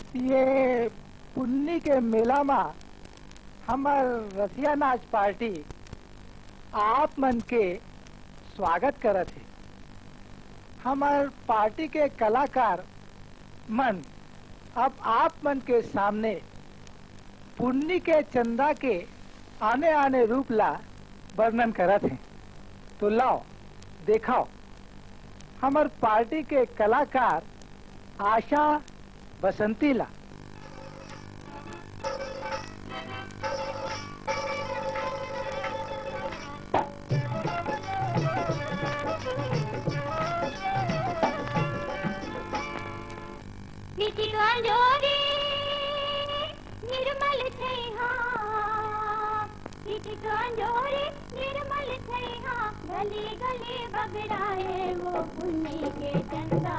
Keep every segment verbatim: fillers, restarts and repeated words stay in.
ये पुन्नी के मेला मा हमर रसिया नाच पार्टी आप मन के स्वागत करत हे। हमर पार्टी के कलाकार मन अब आप मन के सामने पुन्नी के चंदा के आने-आने रूप ला वर्णन करत हे। तो लाओ, देखाओ, हमर पार्टी के कलाकार आशा बसंती ला। नीति तो अंजोरी निर्मल छैहा, नीति तो अंजोरी निर्मल छैहा, गली गली बगराए वो पुन्नी के चंदा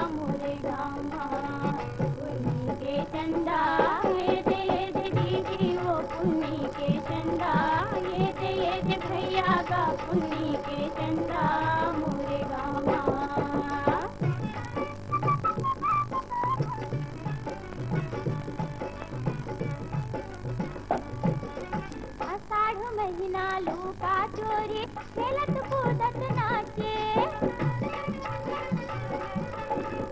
मोरे गामा। पुन्नी के चंदा, ये दे, ये दे दीदी वो पुन्नी के चंदा, ये दे, ये दे भैया का पुन्नी के चंदा मोरे गामा। आषाढ़ महीना लूका चोरी, खेलत कूदत नाचे।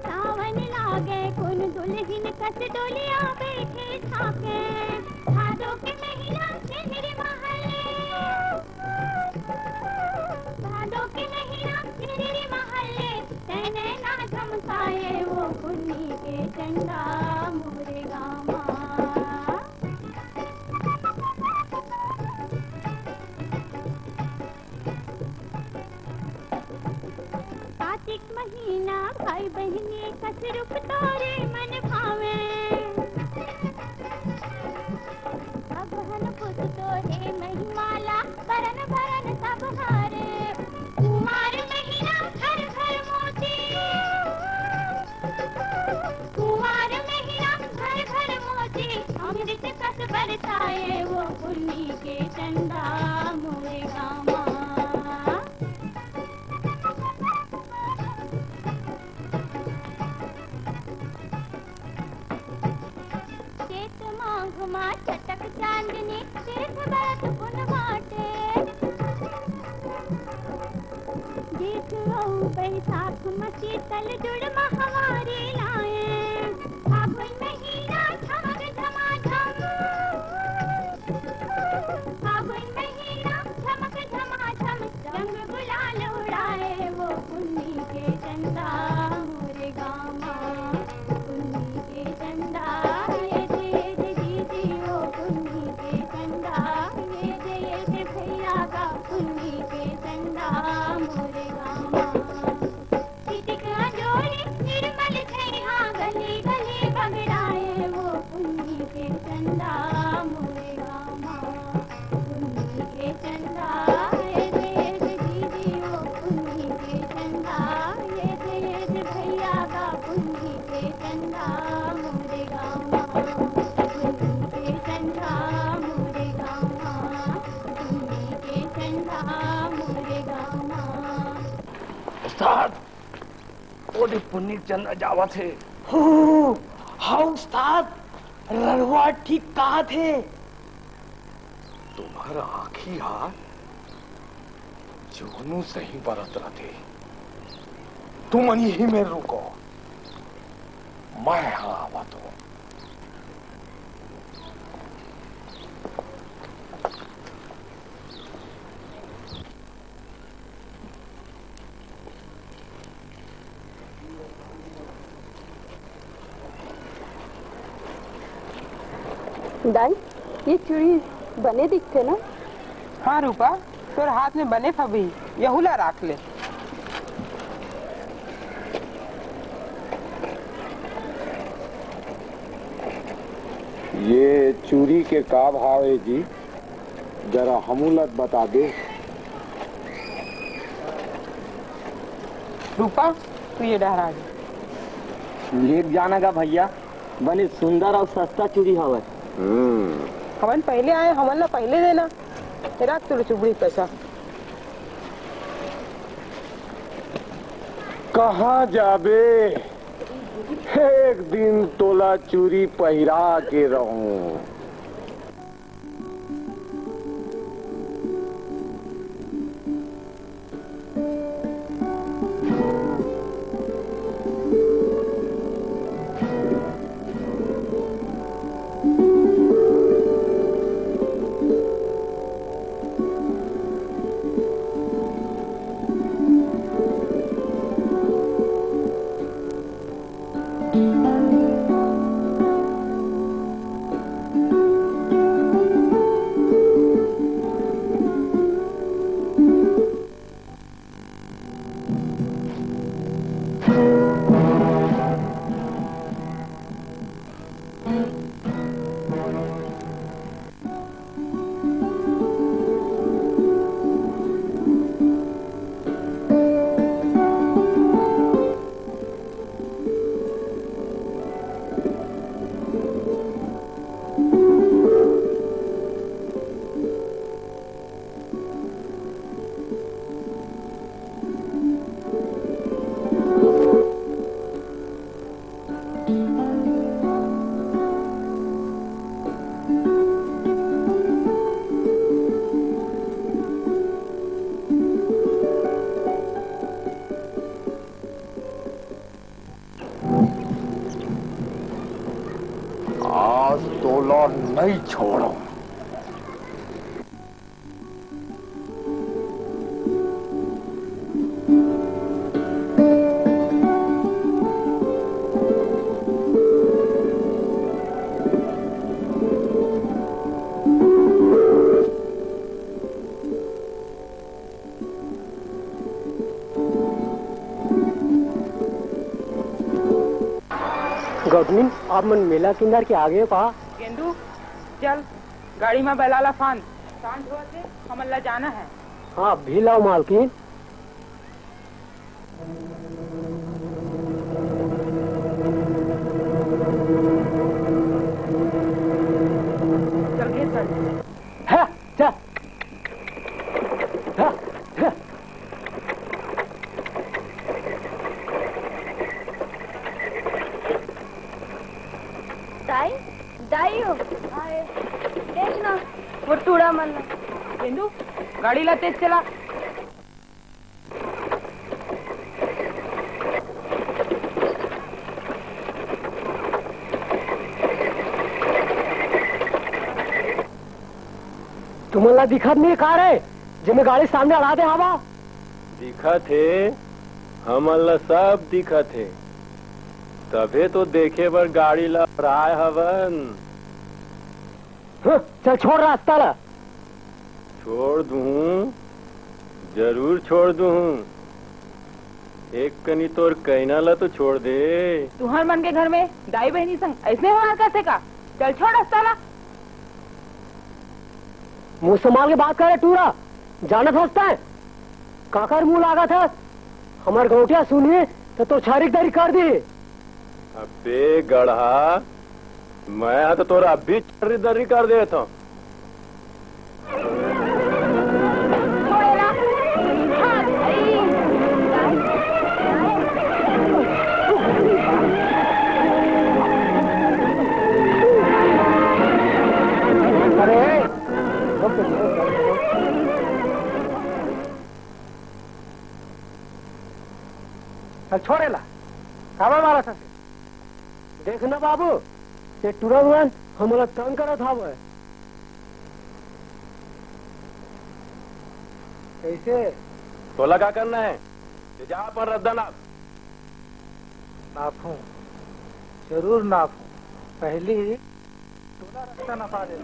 सावन लागे कुन दुल्हिन कस डोलिया बैठे छाके। भादो के महीना सिंदरी महले, भादो के महीना सिंदरी महले, तैने ना चमकाए वो पुन्नी के चंदा मोरे गामा। कार्तिक महीना भाई बहिनी कस रूप तोरे मन भावे। अगहन पुस तोरे महिमाला, बरन बरन सब हारे। कुमार महीना घर घर मोती, कुमार महीना घर घर मोती, अमृत कस बरसाए वो पुन्नी के चंदा मोरे गामा। चेत माघ मा चटक चांदनी, तीर्थ बरत पुन बाटे। जेठ अउ बैसाख मा शीतल जुड़ महवारी लाए। फागुन महीना झमक झमाझम, फागुन महीना झमक झमाझम, रंग गुलाल उड़ाए वो पुन्नी के चंदा मोरे गामा। पुन्नी के चंदा, ये दे, ये दे दीदी वो पुन्नी के चंदा, ये दे, ये दे भैया का पुन्नी के चंदा मोरे गामा। सिटिक अंजोरी निर्मल छैहा, गली गली बगराए वो पुन्नी के चंदा मोरे गामा। पुन्नी के चंदा, ये दे, ये दे दीदी वो पुन्नी के चंदा, ये दे, ये दे भैया का पुन्नी के चंदा मोरे गामा। पुन्नी के चंदा मोरे गामा, पुन्नी के चंदा मोरे गामा। उस्ताद, ओदे पुन्नी चंदा जावत हे। हो, हाँ उस्ताद, ररवा ठीक कहा थे। तुम्हर आँखी हा जुगनू सही बरत रथे। तुमन इही में रुको, मैं हा आवत हूँ। दाई, ये चूड़ी बने दिखथे ना? हाँ रूपा, तोर हाथ में बने फबही, यहू ला राख ले। ये चूड़ी के का भाव हे जी? जरा हमू ला बता दे। रूपा, तू ये डहरा जा। लेग जाना गा भैया, बने सुंदर अउ सस्ता चूड़ी हवय। हम्म। हमन पहले आए, हमन ला पहले देना। राख तोर चुबड़ी पैसा। कहाँ जाबे? एक दिन तोला चूरी पहिरा के रहूं। आज तोला नहीं छोड़ो। गौतमी, आप मन मेला किनार के आगे हो का? गेंदू, चल, गाड़ी में बैला ला फांद। सांझ होवत हे, हमन ला जाना है। हाँ, अभी लाओ मालकिन। चल, घेर कर। हाँ, चल। हाँ, हाँ। दाई, दाई हो। देख ना, वो टूरा मन। गेंदू, गाड़ी ला तेज चला। तुमन ला दिखत नहीं का रे, जेमे गाड़ी सामने अड़ा दे हवा? दिखत हे, हमन ला सब दिखत हे, तभे तो देखे बर गाड़ी ला अड़ाए हवन। हं, चल छोड़ रास्ता ला। छोड़ दूं, जरूर छोड़ दूं। एक कनी तोर कहना ला तो छोड़ दे। तुहर मन के घर में दाई बहिनी संग ऐसने व्यवहार करथे का? चल छोड़ रास्ता ला। मुंह संभाल के बात करे टूरा, जानत हस तैं? काकर मुंह लागत हस? हमर गौटिया सुनही त तोर छारी के दरी कर दी। अबे गड़हा, मैं ह तो तोर अभी छर्री दर्री कर देत हंव। अरे, रुक, रुक, रुक, रुक। चल, छोड़ एला। काबर मारत हस? देख ना बाबू, ये टुरा मन हमला तंग करत हवय। कैसे? तोला का करना है? ते जा अपन रद्दा नाप। नापूं, जरूर नापूं। पहली तोला रद्दा नपा दे।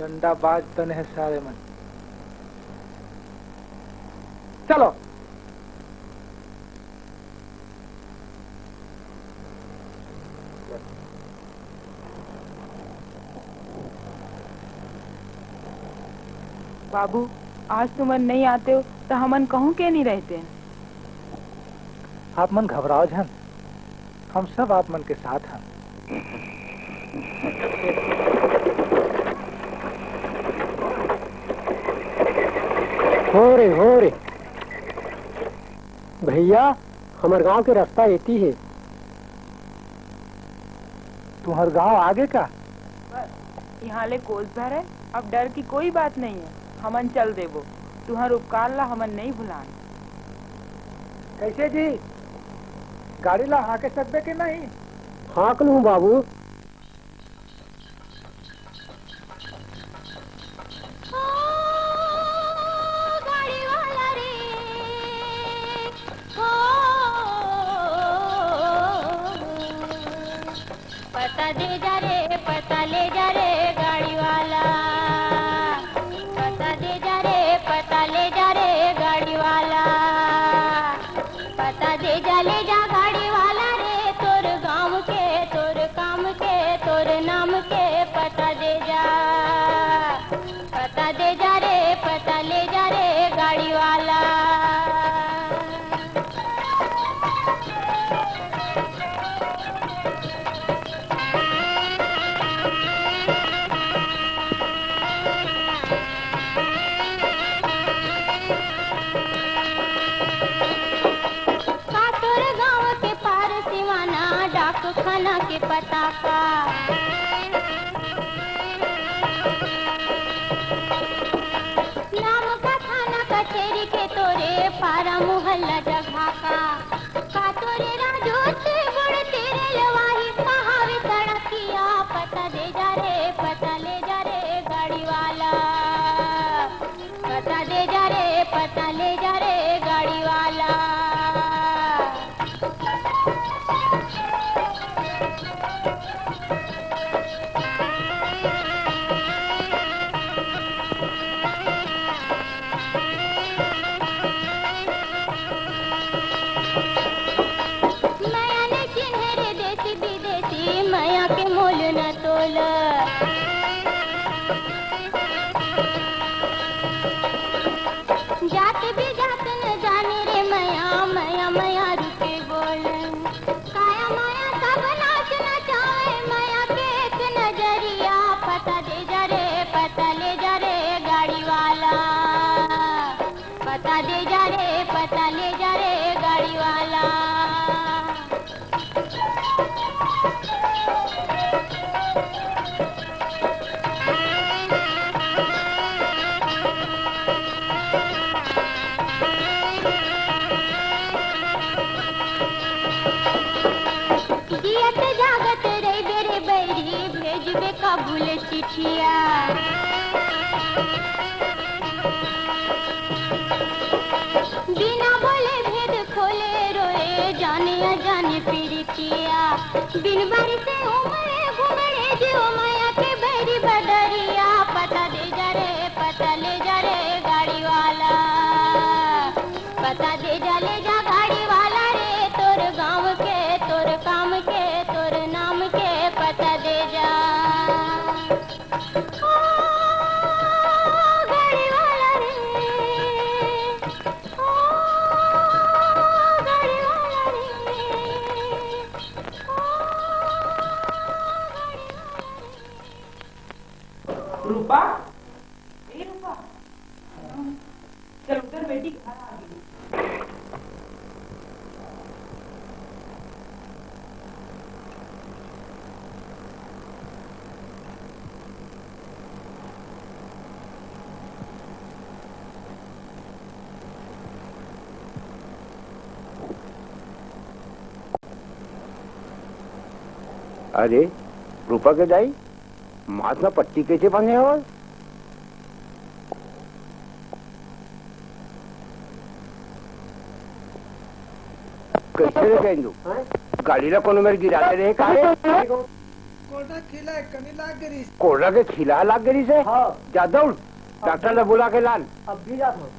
डंडा बाज तने हे सारे मन। चलो। बाबू, आज तुमन नहीं आते हो, तो हमन कहूँ के नहीं रहते। आप मन घबराओ झन, हम सब आप मन के साथ हन। हो रे, हो रे। भैया, हमर गांव के रास्ता एती हे। तुहर गांव आगे का? बस, यहाँ ले कोस भर है, अब डर की कोई बात नहीं है, हमन चल देबो। तुहर उपकार ला हमन नहीं भुलान। कैसे जी, गाड़ी ला हाँके सकबे के नहीं? हाँक लूँ बाबू। ओ, गाड़ी वाला रे, ओ, पता दे जा रे, पता ले जा रे गाड़ी वाला, पता दे जा रे, पता ले जा रे गाड़ी वाला। पता दे जा, ले जा गाड़ी वाला रे, तोर गांव के, तोर काम के, तोर नाम के पता दे जा। पता दे जा रे, पता ले जा रे गाड़ी वाला। का तोर गांव के पार सिवाना डाकखाना के पता का? नाम का थाना कचेरी के तोरे पारा मोहल्ला जगह का? का तोरे राजो ते बड़ तेरे लवाही कहावे सड़किया? पता दे जा रे, पता ले जा रे गाड़ी वाला। पता दे जा रे, पता ले जा रे गाड़ी वाला। मया ने चिन्हे रे देसी विदेसी, मया के मोल न तोल। जात भी जात न जाने रे मया, मया, मया रुके बोल। काया माया सब नाच नचावे, मया के एक नजरिया। पता दे जा रे, पता ले जा रे गाड़ी वाला। पता दे जा रे, पता ले जा रे गाड़ी वाला। जियत जागत रहिबे रे बैरी, भेजबे काबुल चिट्ठिया। बिना बोले भेद खोले रोए, जाने अजाने पीरितिया। बिन बारी से उमड़े घुमड़े जीव मया के बैरी बदरिया। पता दे जा रे, पता ले जा रे गाड़ी वाला। पता दे जा, ले जा गाड़ी वाला रे, तोर गांव के, तोर काम के, तोर नाम के पता दे जा। ओ गाड़ी वाला रे, ओ गाड़ी वाला रे, ओ गाड़ी वाला रे। रूपा, ए रूपा, चल उतर बेटी, घर आ गई। अरे, रूपा के दाई, माथ म पट्टी कइसे बांधे हवस? कइसे रे गेंदू? हाँ? गाड़ी ला कोनो मेर गिरा दे रहे का रे? कोरोना खिला कमी लाग गे रिहिस। कोरोना के खिला लाग गे रिहिस हे? हाँ। जा दौड़, डॉक्टर ला बुला के लान। अब भी जात हूँ।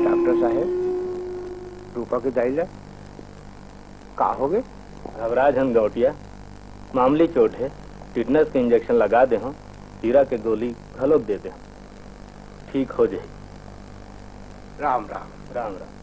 डॉक्टर साहेब, रूपा के दाई ला का होगे? घबरा झन गौटिया, मामूली चोट हे, टिटनस के इंजेक्शन लगा दे हूँ, हीरा के गोली घलोक दे दे हूँ, ठीक हो जाही। राम राम। राम राम।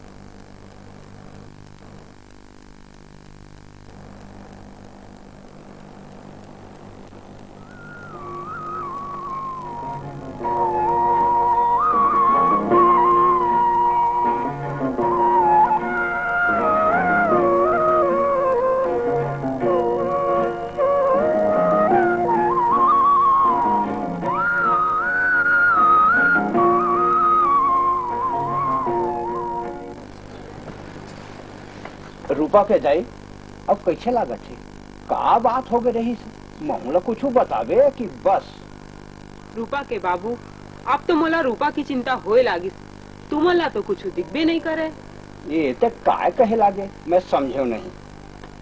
रूपा के दाई, अब कइसे लागत हे? का बात हो गे रहिस? महूँ ला कुछु बताबे कि बस? रूपा के बाबू, अब तो मोला रूपा की चिंता होए लागिस। तुमन ला तो कुछु दिखबे नइ करे। ये तो काय कहे लागे, मैं समझेव नहीं।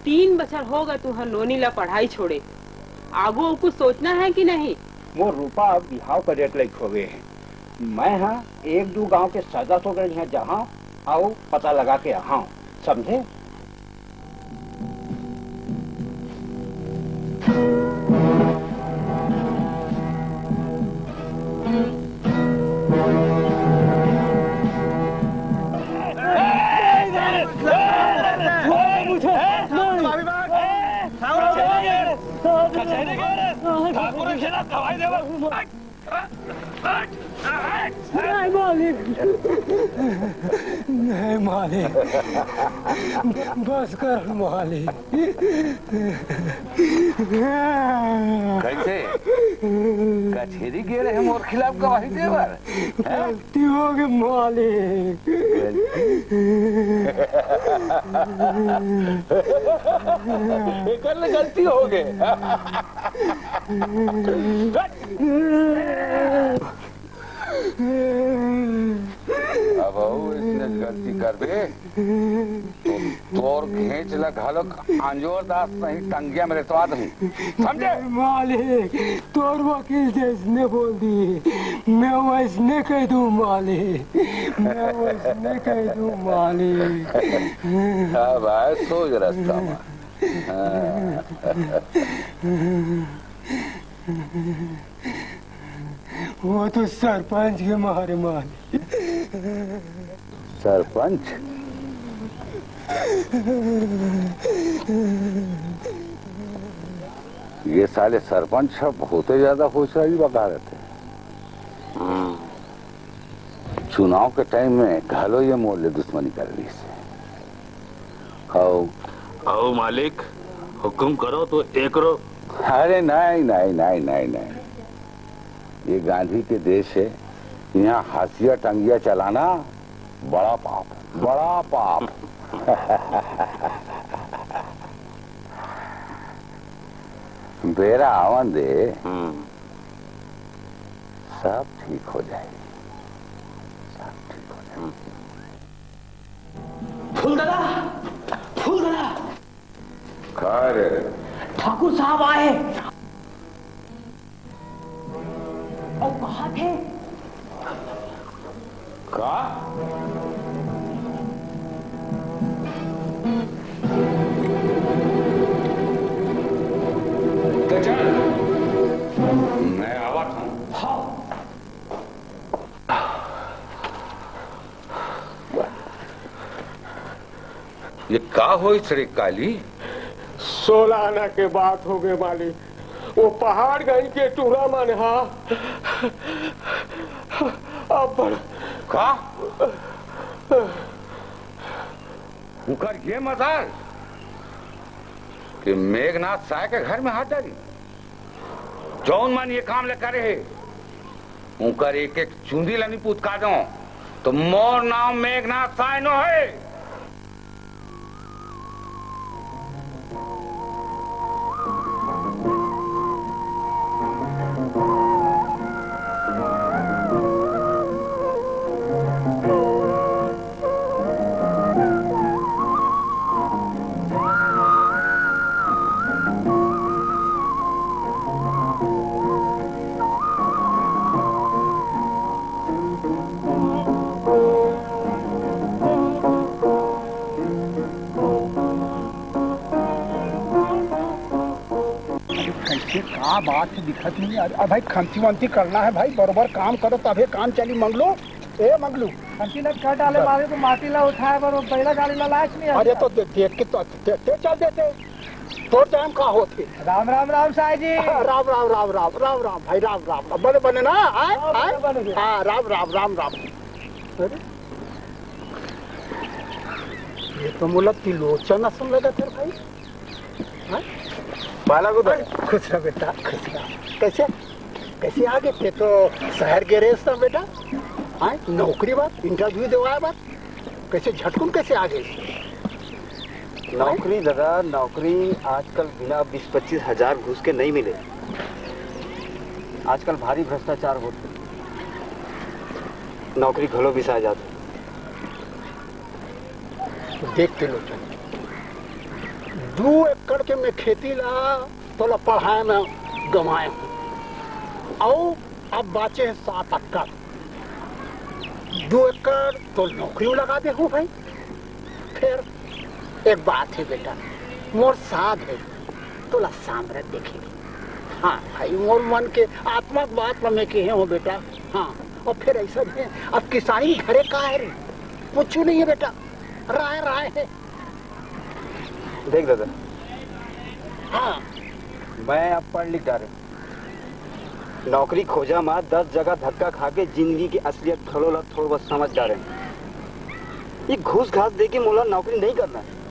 तीन बछर हो गे तुहर नोनी ला पढ़ाई छोड़े। आगू अउ कुछु सोचना हे कि नहीं? मोर रूपा अब बिहाव करे के लइक हो गे हे। मैं हा एक दू गांव के सरदा सोगरा इहाँ जाहूं अउ पता लगा के आहूं, समझे? नहीं मालिक, नहीं मालिक, बस कर मालिक। कइसे? कचेरी गे रहे मोर खिलाफ गवाही दे बर? हैं? गलती हो गे मालिक। गलती? एकर ले गलती हो गे। अब अउ अइसने गलती करबे, तो तोर घेंच ल घलोक अंजोर दास सही टंगिया में रेतवा दही, समझे? मालिक, तोर वकील जइसने बोल दिही, मैं वइसने कहि दूं मालिक, मैं वइसने कहि दूं मालिक। अब आए सोझ रस्ता में। हाँ। वो तो सरपंच के मारे मारे। सरपंच? ये साले सरपंच ह बहुते ज्यादा होशियारी बका रहिथे। हम्म। चुनाव के टाइम में घलो ये मोर ले दुश्मनी कर रहिस हे। हव। अउ मालिक, हुकुम करो तो एकरो। अरे नहीं, नहीं, नहीं, नहीं, नहीं। ये गांधी के देश हे, इहाँ हँसिया टंगिया चलाना बड़ा पाप, बड़ा पाप। बेरा आवन दे, हम्म। सब ठीक हो जाही, सब ठीक हो जाही। फूल दादा, फूल दादा। का रे? ठाकुर साहब आए। अउ कहा थे? का? तो चल, मैं आवत हूँ। हाँ। ये का होइस रे काली? सोलह आना के बात हो गए मालिक, वो पहाड़गंज के टूरा मन हा अब्बड़ का? उकर ये मजाल कि मेघनाथ साय के घर में हाथ डारी। जौन मन ये काम ले करे हे, उनकर एक एक चुंदी ल नी पुतका दो, तो मोर नाम मेघनाथ साय नो हे। अरे, कैसे का बात है, दिखत नहीं। अरे, अरे भाई, खंती वंती करना है भाई, बरोबर काम करो तभे काम चली। मंगलू, ए मंगलू। खंती ला कर डाले, मारे तो माटी ला उठाए बर वो बैला गाड़ी ला लायक नहीं है। अरे तो दे-, देख के तो दे-, दे चल देते। तोर टाइम का होत है? राम राम राम साय जी। राम राम राम राम राम राम भाई, राम राम राम। बने बने ना, आय, हाँ, आय? बने, बने। हाँ, राम राम राम राम। अरे, ये तो मोला त्रिलोचन असन लगत है भाई। हाँ? बाला को दे। खुश रह बेटा, खुश रह। कैसे, कैसे आ गए? ते तो शहर गे रहेस ना बेटा। हाँ, नौकरी बर, इंटरव्यू देवाए बर, कैसे झटकुन कैसे आ गए? नौकरी दादा, नौकरी आजकल बिना बीस पच्चीस हजार घूस के नहीं मिले। आजकल भारी भ्रष्टाचार होत हे, नौकरी घलो बिसा जात हे। देख त्रिलोचन, दू एकड़ के मैं खेती ला तोला पढ़ाए में गंवाए हूँ, अउ अब बाचे हे सात एकड़। दू एकड़ तो नौकरी में लगा दे हूँ भाई। फिर एक बात है बेटा, मोर साध है तोला सामरत देखे के। हाँ भाई, मोर मन के आत्मा के बात ला मैं कहे हूँ बेटा। हाँ, और फिर ऐसा है, अब किसानी में घरे का है रे, कुछ नहीं है बेटा, राय राय है। देख दादा, हाँ। मैं अब पढ़ लिख डारे हूँ। नौकरी खोजा म दस जगह धक्का खा के जिंदगी के असलियत घलो ला थोड़ बहुत समझ डारे हूँ। ये घूस घास दे के मोला नौकरी नहीं करना है।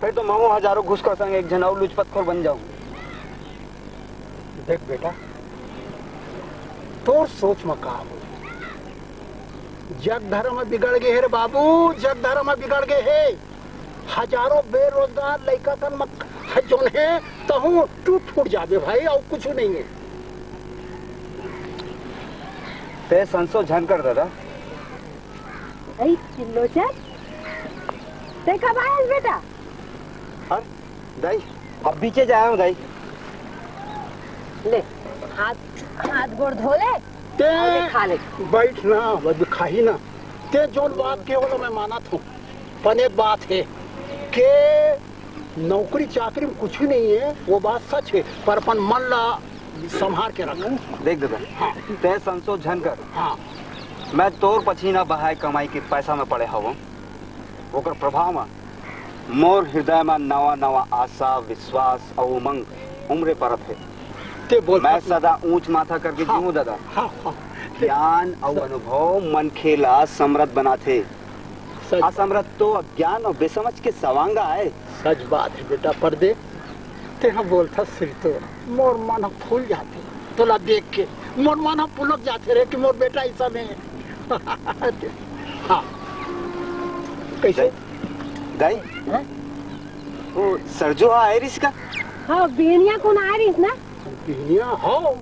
फिर तो महूं हजारों घूसखोर संग एक झन अउ लुचपतखोर बन जाऊं। देख बेटा, तोर सोच म का हो? जग धर्म बिगड़ गए हे रे बाबू, जग धर्म बिगड़ गए हे। हजारों बेरोजगार लइका कन म जोन हे, तहूं टूट फूट जाबे भाई, अउ कुछ नहीं है। ते संसो झन कर दादा। अरे त्रिलोचन, ते कब आयस बेटा? अरे दाई, अब बीचे जाए हूँ दाई। ले, हाथ, हाथ गोड़ धो ले, ते अउ ले खा ले। बैठ ना, अब खाही ना। ते जोन बात के होला मैं मानत हूँ, पने बात है के नौकरी चाकरी में कुछ नहीं है, वो बात सच है, पर अपन मन ला संभाल के रख। देख दादा, हाँ। तै संसो झन कर। हाँ। मैं तोर पसीना बहाए कमाई के पैसा में पड़े हवं। ओकर प्रभाव में मोर हृदय में नवा नवा आशा, विश्वास अउ उमंग उमरे परत हे। ते बोल मैं सदा ऊंच माथा करके हाँ। जीऊं दादा। हाँ, हाँ। ज्ञान अउ अनुभव मनखे ला समरथ बनाथे। सच। असमरथ तो अज्ञान अउ बेसमझ के सवांगा आय। सच बात है बेटा परदे, तेहा बोलथस सिरतोन, मोर मन ह फूल जाथे तोला देख के, मोर मन ह पुलक जाथे रे कि मोर बेटा ऐसा नहीं है। हाँ, कैसे? दाई, दाई, हाँ? वो सरजू हा आय रिस का? हाँ, बिहनिया कोन आय रिस ना? बिहनिया हो,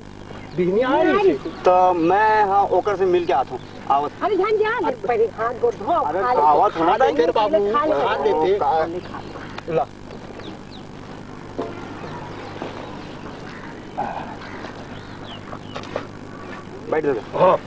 बिहनिया आय रिस। तो मैं हाँ ओकर से मिल के आत हूँ। आवत। अरे झन जा, ले पहले हाथ गोड़ धो, अरे खा ले। आवत हूँ ना, खा ले, दाई। तेरे बाबू, पहले खा ले। खा लेते। खा ले, खा ले। ला। बैठ दादा। हाँ।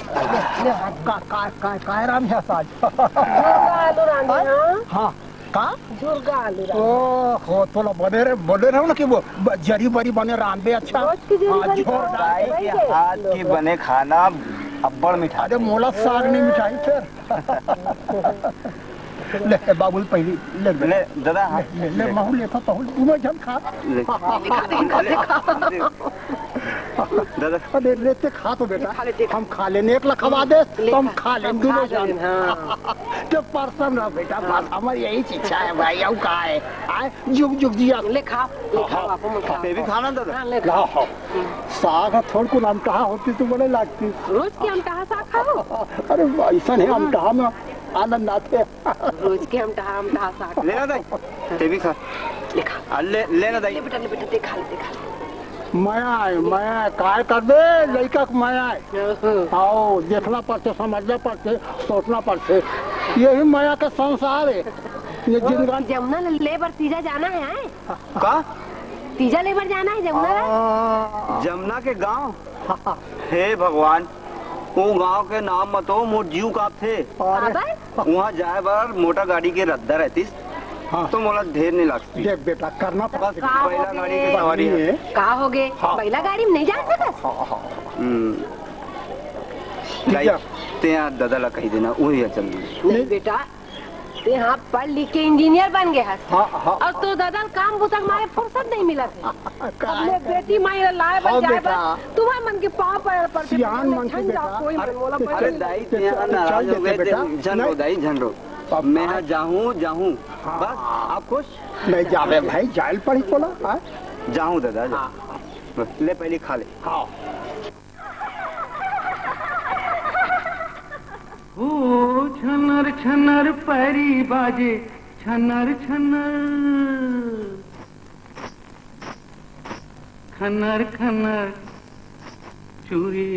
ले, ले, हाथ। का, का, का, का रांधे हस आज? झुरगा आलू रांधे, हाँ? हाँ, का? झुरगा आलू रांधे। ओ, हो, तोला बने रहे, बने रहो ना कि वो ब-, जरी बरी बने रांधे, अच्छा? रोज की जरी हाँ, बरी झोर खाओ, डाल के। भाई के। हाथ की बने खाना अब्बड़ मिठा। अरे, मोला साग नहीं मिठाई फिर। ले, ए, बाबू, पहली ले, ले। ले, दादा, हाँ। ले, ले, ले। महू लेथों, तहू दूनों झन खा। ले। ले, ले, ले। दादा। अरे, ले, ते खा तो बेटा। ले, खा ले, ते खा। हम खा लेन, एक ला खवा दे, ले, तो हम खा। खा लेन, हम दूनों खा लेन, झन। हाँ। ते परसम रह बेटा, हाँ। बस हमर यही इच्छा हे भाई, अउ का हे? आय, जुग जुग जिया। ले, खा, ले, खा, हाँ। बापू, मत खा। ते भी खाना दादा। हाँ, ले, खा। हाँ, हाँ। साग ह थोड़कुन अमटहा होतिस तो बने लागतिस। रोज के अमटहा साग खाओ? अरे, अइसन हे, अमटहा में आनंद आथे। रोज के अमटहा, अमटहा साग। ले ना दाई, ते भी खा। ले खा। आ, ले, ले ना दाई। ले बेटा, ले बेटा, ते खा ले, ते खा ले। मया हे, मया हे, काय करबे, लइका के मया हे। ओहो। आओ, देखना पड़थे, समझना पड़थे, सोचना पड़थे। यही मया के संसार हे। ये ओ, जिंदगानी जमुना ले बर तीजा जाना हे, आय? का? तीजा ले बर जाना हे जमुना ला? आ। जमुना के गांव? हे भगवान, वो गांव के नाम मत हो, मोर जीव कांपथे। अरे। काबर? उहाँ जाए बर मोटर गाड़ी के रद्दा रहतिस, हाँ। तो मोला ढेर नहीं लागतिस। देख बेटा, करना बस पड़थे। का बैला होगे? गाड़ी के सवारी हे। का होगे? हाँ। बैला गाड़ी में नहीं जा सकस? हाँ, हाँ। हम्म। ठीक हे। ते हा दादा ला कहि देना, उही हा चल देही। नहीं नहीं। बेटा, ते हा पढ़ लिख के इंजीनियर बन गे हस। हाँ, हाँ। अउ तोर दादा ल काम बुता के मारे फुरसत नहीं मिलत हे। का अब मैं हे? बेटी माई ला लाए बर हाँ, जाए बर बेटा। तुम्हर मन के पाँव पड़े बर पड़थे। सियान मन के झन जाओ बेटा। कोई मन, अरे, मोला अरे, बस दाई, ते, ते हा ते नाराज चल होगे, देते बेटा। झन रो, नहीं। दाई, झन रो। अब मैं हा आज जाहूँ, जाहूँ। हाँ। बस, आप खुश? नहीं जावे भाई, जाए ल पड़ी तोला, हाँ? जाहूँ दादा, जा। हाँ। बस, ले पहली खा ले। हाँ। हो छनर छनर पैरी बाजे, छनर छनर, खनर खनर चूरी।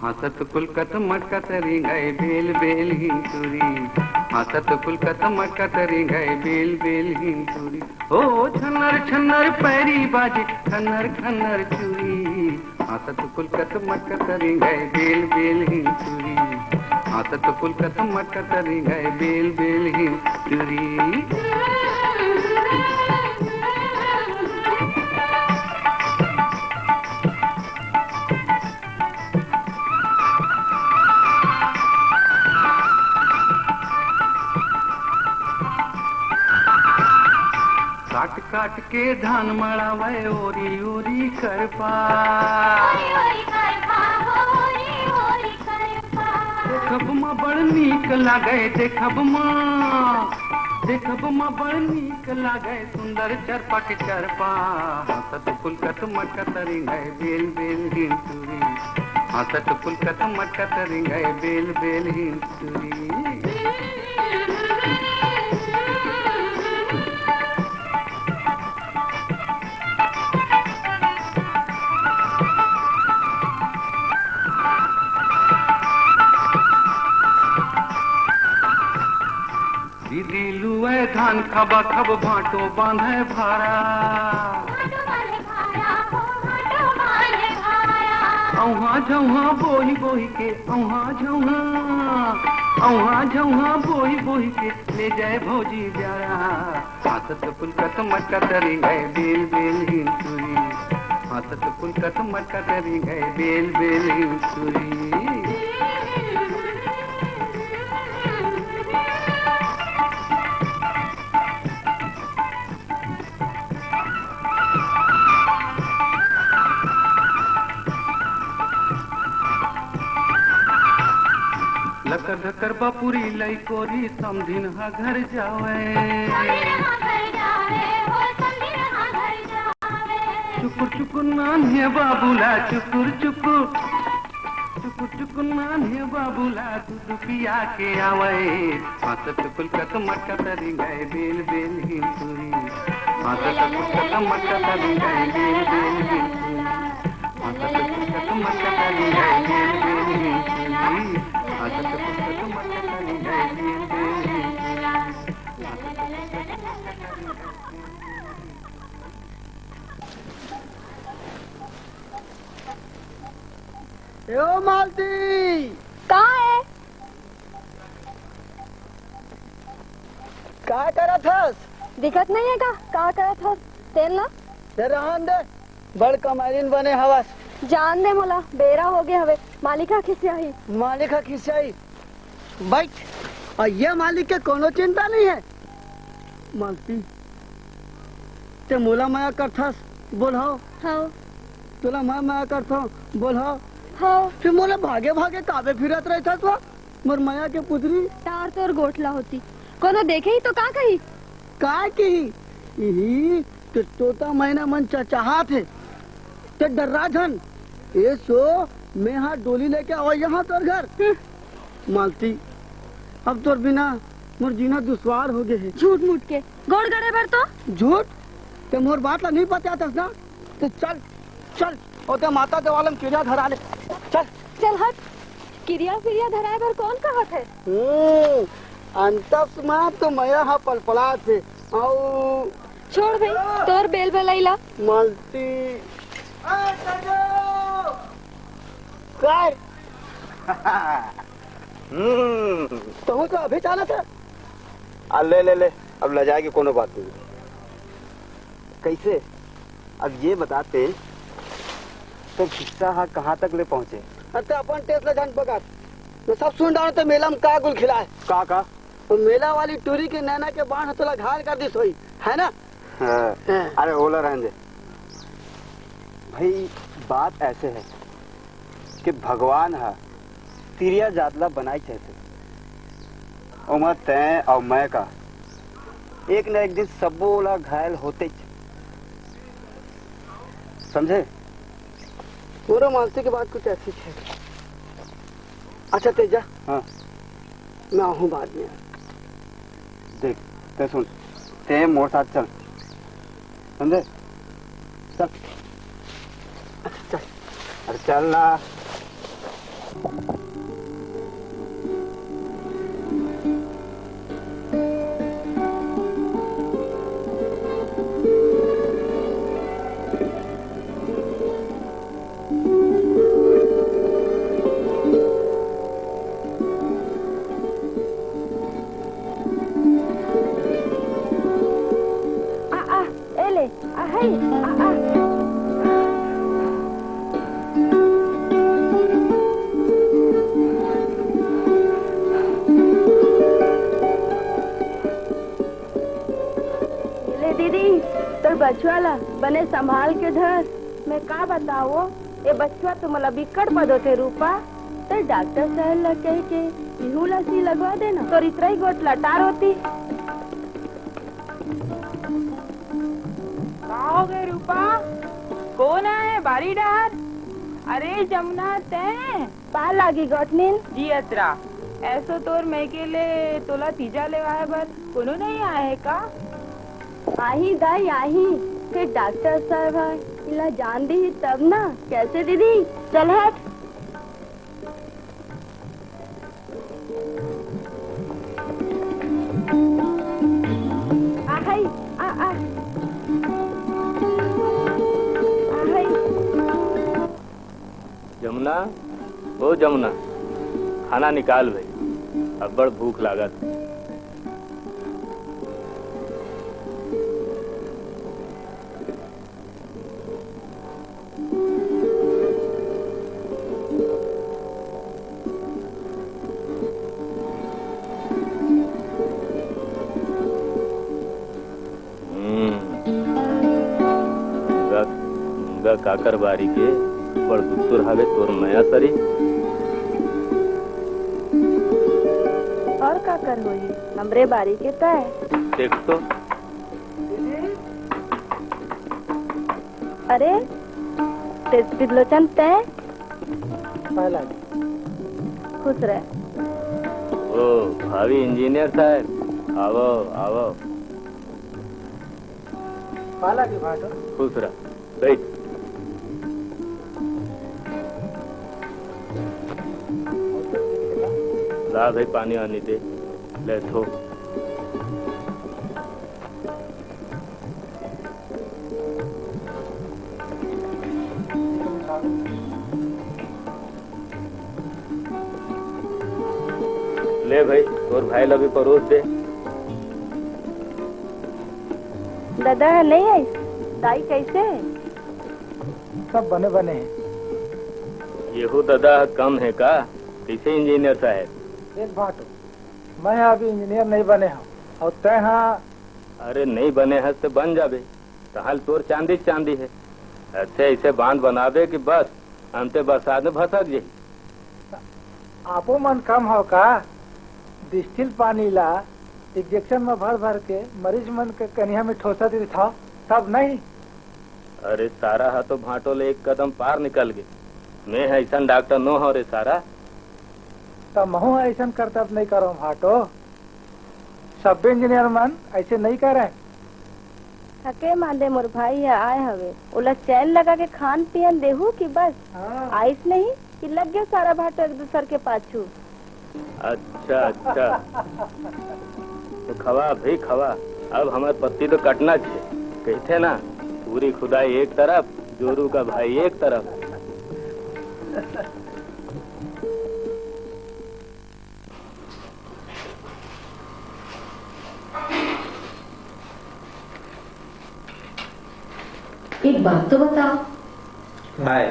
हाँसत कुलकत मटकत रिंगय बेल बेल ही चूरी। हाँसत कुलकत मटकत रिंगय बेल बेल ही चूरी। ओ छन्नर छन्नर पैरी बाजे, खन्नर खन्नर चूरी। हाँसत कुलकत मटकत रिंगय बेल बेल ही चूरी। हाँसत कुलकत मटकत रिंगय बेल बेल ही चूरी। काट काट के धान मड़ावय, ओरी ओरी करपा। ओरी ओरी करपा, ओरी ओरी करपा। देखब म बड़ नीक लागय, देखब म, देखब म बड़ नीक लागय, सुंदर चरपट चरपा। हंसत फुलकत मटकत रिंगय, बेल बेल हिंसुरी। हंसत फुलकत मटकत रिंगय, बेल बेल हिंसुरी। दीदी लुए धान खबा खब, भांटो बांधे भारा। औहा झौहा बोही बोही के, औहा झौहा, औहा झौहा बोही बोही के, ले जाए भौजी ब्यारा। हाँसत फुलकत मटकत रिंगय, बेल बेल हिंसुरी। हाँसत फुलकत मटकत रिंगय, बेल बेल हिंसुरी। लकर धकर बापुरी लइकोरी, समधिन हा घर जावय। चुकुर चुकुर नान्हे बाबू ला, चुकुर चुकुर। चुकुर चुकुर नान्हे बाबू ला, दूध पिया के आवय। हाँसत फुलकत मटकत रिंगय, बेल बेल हिंसुरी। हाँसत फुलकत मटकत रिंगय, बेल बेल हिंसुरी। हाँसत फुलकत मटकत रिंगय, बेल बेल हिंसुरी। हाँसत फुलकत मटकत रिंगय, बेल बेल हिंसुरी। ए ओ मालती, का है? का करत हस? दिखत नहीं है का? का करत हस? तेल ला। ए रहन दे, बड़ कमालिन बने हवस। जान दे मोला, बेरा हो गए हवे, मालिक ह खिसियाही। मालिक ह खिसियाही? बैठ। अउ ये मालिक के कोनो चिंता नहीं है। मालती, ते मोला मया करथस, बोल हव। हव। तोला मैं मया करथव, बोल हव। हव। फिर मोला भागे भागे काबे फिरत रहिथस वा, मोर मया के पुतरी। तार तोर गोठला होती, कोनो देखे ही तो का कही? का कही? इही तो तोता मैना मन चहचहात हे। ते डर्रा झन। ए सो, मैं हा डोली लेके आवा यहाँ तोर घर। हम्म। मालती, अब तोर बिना मोर जीना दुश्वार हो गए हे। झूठ मूठ के गोड़ गड़े बर तो। झूठ? ते मोर बात ला नहीं पतियाथस ना? ते चल, चल, ओते माता देवालम किरिया धरा ले। चल। चल हट, किरिया फिरिया धराए बर कौन कहत है? हम्म, अंतस मा तो मया हा पलपलात हे। अउ छोड़ भाई, तोर बेल बलैला। मालती। कर। हम्म। तहूँ तो अभी चाहना था। आ, ले, ले, ले। अब ले जाए के कोनो बात नहीं। कैसे? अब ये बताते, तो किस्सा हा कहाँ तक ले पहुँचे? अब तो अपन टेस्ट ले जान बगत। मैं सब सुन डालो तो मेला में का गुल खिला है। का, का? वो मेला वाली टूरी के नैना के बाण ह तोला घायल कर दिस होई, है ना? हाँ। हाँ। अरे ओला रहन दे भाई, बात ऐसे है कि भगवान हा तिरिया जात ला बनाई चाहते, ओमा तैं अउ मैं का एक न एक दिन सब्बो ओला घायल होते ही, समझे? मोरो मानसी की बात कुछ ऐसी है। अच्छा तेजा, हाँ। मैं आहूँ बाद में। देख, ते सुन, ते मोर साथ चल, समझे? चल। अच्छा, चल। अरे चल ना। आ, आ, ए ले, आ, हई, आ, आ। ले दीदी, तोर बछुआ ला बने संभाल के धर। मैं का बताओ, ए बछुआ तो मोला बिकट बदोथे रूपा। ते डॉक्टर साहब ला कह के इहू ला सुई लगवा देना, तोर इतरा ही गोठ लटार होती। का हो गए रूपा? कौन आए बारी डहर? अरे जमुना, तैं? पार लागी गोठनिन। जी अतरा, ऐसो तोर मैं के ले तोला तीजा लेवाए बर कोनो नहीं आए है का? आही दाई आही, फिर डॉक्टर साहब है, इला जान दी तब ना। कैसे दीदी? चल हट। आ, हई, आ, आ। आ, हई। जमुना, ओ जमुना, खाना निकाल भाई, अब्बड़ भूख लागत। हम्म। मुनगा, मुनगा काकर बारी के बड़ गुत्तुर हावे तोर मया सरी। और काकर होही, हमरे बारी के तय। देख तो। अरे, ते त्रिलोचन तय? पाला। खुश रह। ओ, भावी इंजीनियर साहब, आवो, आवो। पाला की बात हो। खुश रह, बैठ। ला भाई, पानी वानी दे, ले थो। ए भाई, तोर भाई ला भी परोस दे। दादा ह नहीं आइस? दाई कैसे है? सब बने बने है। येहू दादा ह कम है का? कैसे इंजीनियर साहब? देख भाटो, मैं अभी इंजीनियर नहीं बने हूँ और तै हाँ। अरे नहीं बने हस तो बन जाबे, तहाल तोर चांदी चांदी है। अच्छे ऐसे बांध बनाबे कि बस अंते बरसात में भसक जाही। आपो मन कम हो का? डिस्टिल पानी ला इंजेक्शन में भर भर के मरीज मन के कनिहा में ठोसा देत हव, तब नहीं? अरे सारा हा तो भांटो ले एक कदम पार निकल गे। मैं हा ऐसन डॉक्टर नो हो रे सारा। त महू हा ऐसन करतब नहीं करो भांटो। सब्बे इंजीनियर मन ऐसे नहीं करे। थके मांदे मोर भाई ह आए हवे, ओला चैन लगा के खान पियन देहू कि बस? हाँ। आइस नहीं कि लग गए सारा भांटो एक दूसर के पाछू। अच्छा, अच्छा। तो खवा भाई खवा, अब हमार पत्ती तो कटना छे। कहते ना, पूरी खुदाई एक तरफ, जोरू का भाई एक तरफ। एक बात तो बताओ। हाय।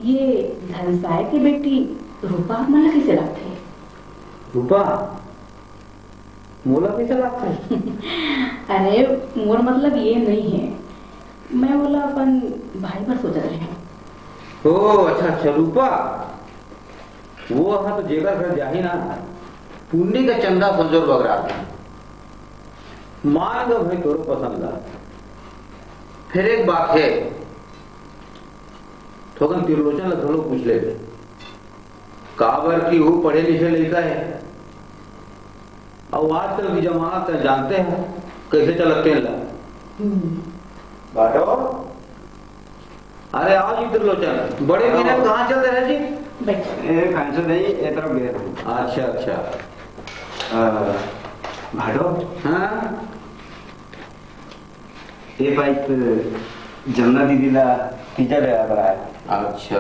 ये धनसाय के बेटी रूपा आप मन ला कैसे लागथे? रूपा? मोला कैसे लागथे? अरे, मोर मतलब ये नहीं है। मैं ओला अपन भाई बर सोचत रहे हूँ। ओ, अच्छा, अच्छा, रूपा। वो हा तो जेकर घर जाही ना, पुन्नी का चंदा संजोर बगरा दे। मान लो भाई तोरो पसंद ला। फिर एक बात है, थोकन त्रिलोचन ला घलो पूछ ले। काबर कि वो पढ़े लिखे लड़का है। अब आजकल की जमाना तो जानते हैं कैसे चलते हैं ला। हम्म। बाटो, अरे आओ जी त्रिलोचन, बड़े महीने में कहाँ चल रहे जी? बैठ। ए, फैंसो नहीं, ए तरफ गए थे। अच्छा, अच्छा। अ, भाटो। हाँ? ये पाइप जमुना दीदी ला तीजा ले आ रहा है। अच्छा।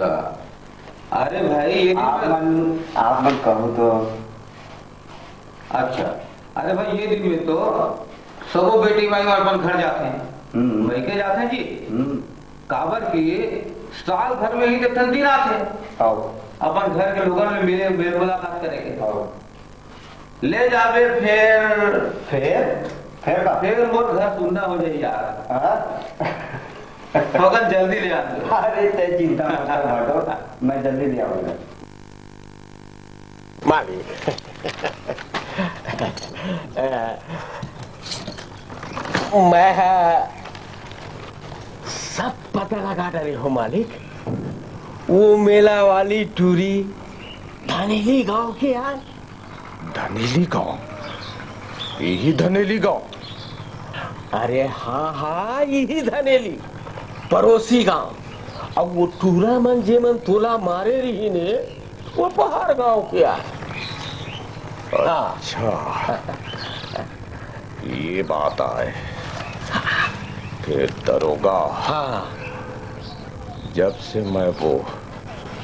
अरे भाई, ये आप मन, आप मन कहूँ तो। अच्छा। अरे भाई, ये दिन में तो सबो बेटी माई मन अपन घर जाथे। हम्म। वही के जाथे जी। हम्म। काबर कि साल भर में ही तो ठन दिन आथे। आओ। अपन घर के लोगन में मिले, मेल मुलाकात करे के। आओ। ले जाबे फेर। फेर? फेर का? फेर मोर घर सुन्ना हो जाही यार। हाँ? मगर जल्दी ले आ। अरे, तै चिंता मत कर भाटो, मैं जल्दी ले आऊंगा। मालिक, मैं सब पता लगा डरे हूँ मालिक। वो मेला वाली टूरी धनेली गांव के यार। धनेली गांव? यही धनेली गांव? अरे हाँ, हाँ, यही धनेली, पड़ोसी गांव। अब वो टूरा मन जे मन तोला मारे रही ने, वो पहाड़ गांव के आ। हाँ। अच्छा, ये बात आए। फिर दरोगा, हाँ। जब से मैं वो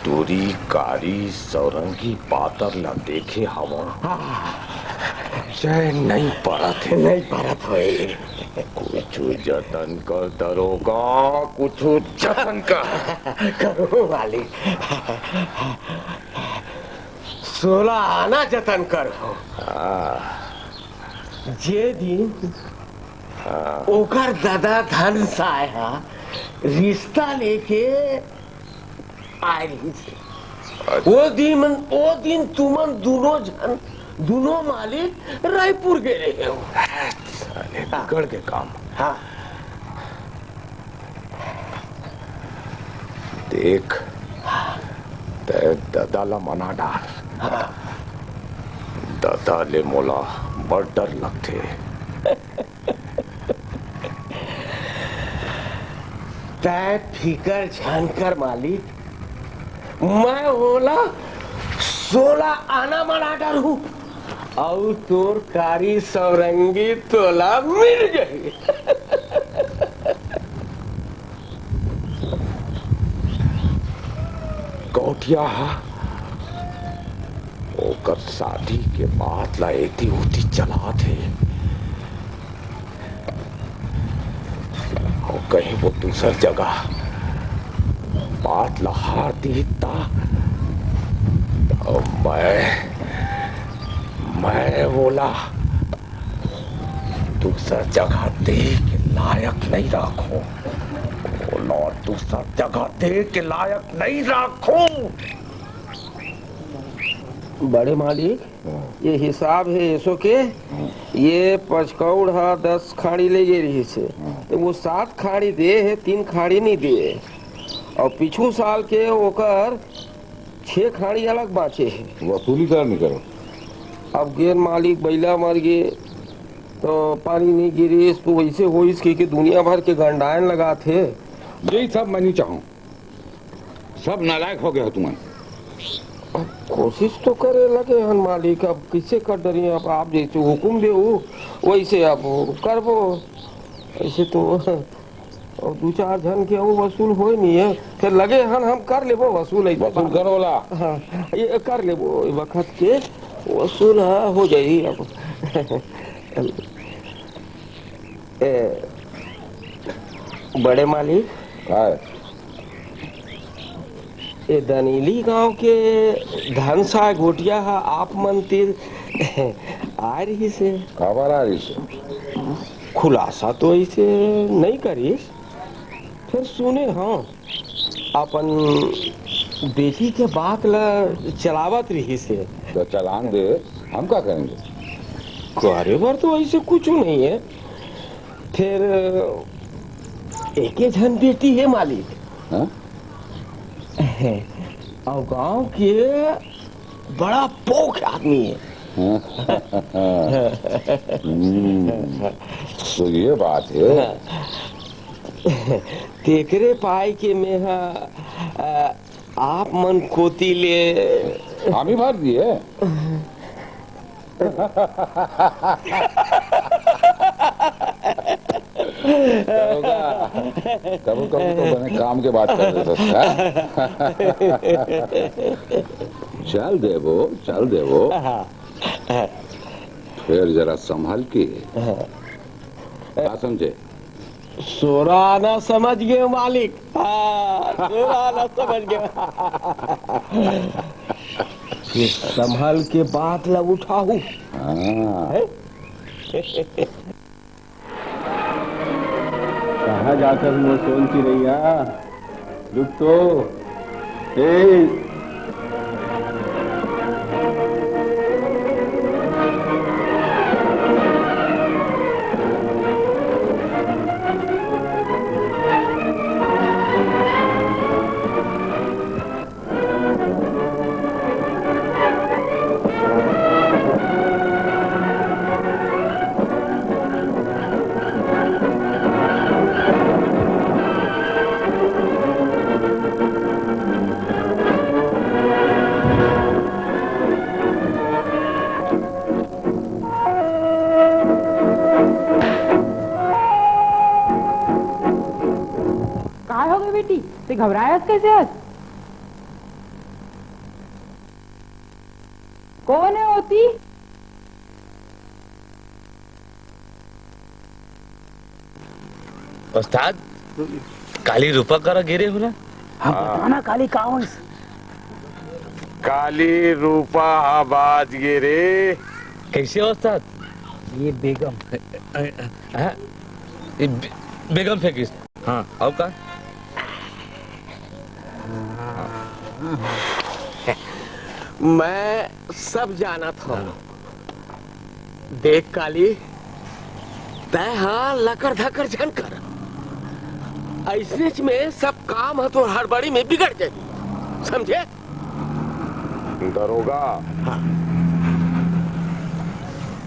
टूरी कारी सौरंगी पातर ला देखे हवा, हाँ। चैन नहीं पड़त हे। नहीं पड़त होए। कुछ जतन कर दरोगा, कुछ जतन कर। करो मालिक। सोला आना जतन कर हो। हाँ। जे दिन हाँ। ओकर दादा धनसाय हा रिश्ता लेके आए रहिस हे। अच्छा। वो दिन, वो दिन तुमन दोनों झन, दोनों मालिक रायपुर गे रहे हो। साले बिगड़ के काम। हाँ। देख, तै ददा ला मना डार। हाँ। ददा ले मोला बड़ डर लगथे। तै फिकर झन कर मालिक, मैं ओला सोला आना मना डरहूं। अउ तोर कारी सौरंगी तोला मिल जाही। गौटिया हा, ओकर शादी के बात ला एती ओती चलात हे। अउ कहीं वो दूसर जगह बात ला हार दिही ता, त मैं, मैं ओला दूसर जगह दे के लायक नहीं राखूं। ओला दूसर जगह दे के लायक नहीं राखूं। बड़े मालिक, हाँ। ये हिसाब हे एसो के, हाँ। ये पचकौड़ हा दस खाड़ी ले गे रहिस हे, हाँ। त वो सात खाड़ी दे हे, तीन खाड़ी नहीं दे हे। अउ पिछू साल के ओकर छह खाड़ी अलग बांचे हे। वसूली कर नहीं करो। अब गेन मालिक बइला मर गे, त पानी नहीं गिरिस, त वइसे होइस के, के दुनिया भर के गंडायन लगात हे। यही सब मैं नहीं चाहूं। सब नालायक हो गए हो तुमन। अब कोशिश तो करे लगे हन मालिक, अब कइसे कर डरी, अब आप जइसे हुकुम देहू वइसे अब करबो। अइसे तो अब दू चार झन के अउ वसूल होय नहीं हे, फेर लगे हन हम कर लेबो वसूल, अइसे वसूल बात। करो ला। हाँ, ये कर लेबो, ए बखत के वसूल, हाँ, हो जाही अब। ए, बड़े मालिक। काय? ए दनीली गांव के धनसाय गोटिया हा आप मन तीर आय रहिस हे। काबर आय रहिस हे? खुलासा तो अइसे नइ करिस, फेर सुने हंव। अपन बेटी के बात ल चलावत रिहिस हे। त चलान दे, हम का करेंगे? करे बर तो अइसे कुछु नइ हे, फेर एके झन बेटी हे मालिक। हाँ? अउ गांव के बड़ा पोख आदमी हे। हम्म, तो ये बात हे। तेकरे पाय के मेंहा, अ, आप मन कोति ले हामी भर दिए। दरोगा, कभू कभू तो बने काम के बात कर देथस, हाँ? चल देबो, चल देबो। हाँ। फेर जरा संभल के। हाँ। का समझे? सोरा आना समझ गे मालिक। हाँ, सोरा आना समझ गे। ये संभल के बात ला उठाहू। हाँ। हैं? कहाँ जाथस मोर सोन चिरैया? रुक तो। ए। काय होगे बेटी? तैं घबराए हस कइसे हस? कोन हे ओती? उस्ताद, काली रूपा करा गे रेहेंव ना? हाँ, हाँ। बता ना, काली का होइस? काली रूपा हा बाज गे रे। कइसे उस्ताद? ये बेगम। हाँ? ये बे-, बेगम फेंकिस। हाँ, अउ का? मैं सब जानत हंव। हाँ। देख काली, तैं हा लकर धकर झन कर। अइसनेच में सब काम ह तोर हड़बड़ी में बिगड़ जाही, समझे? दरोगा, हाँ।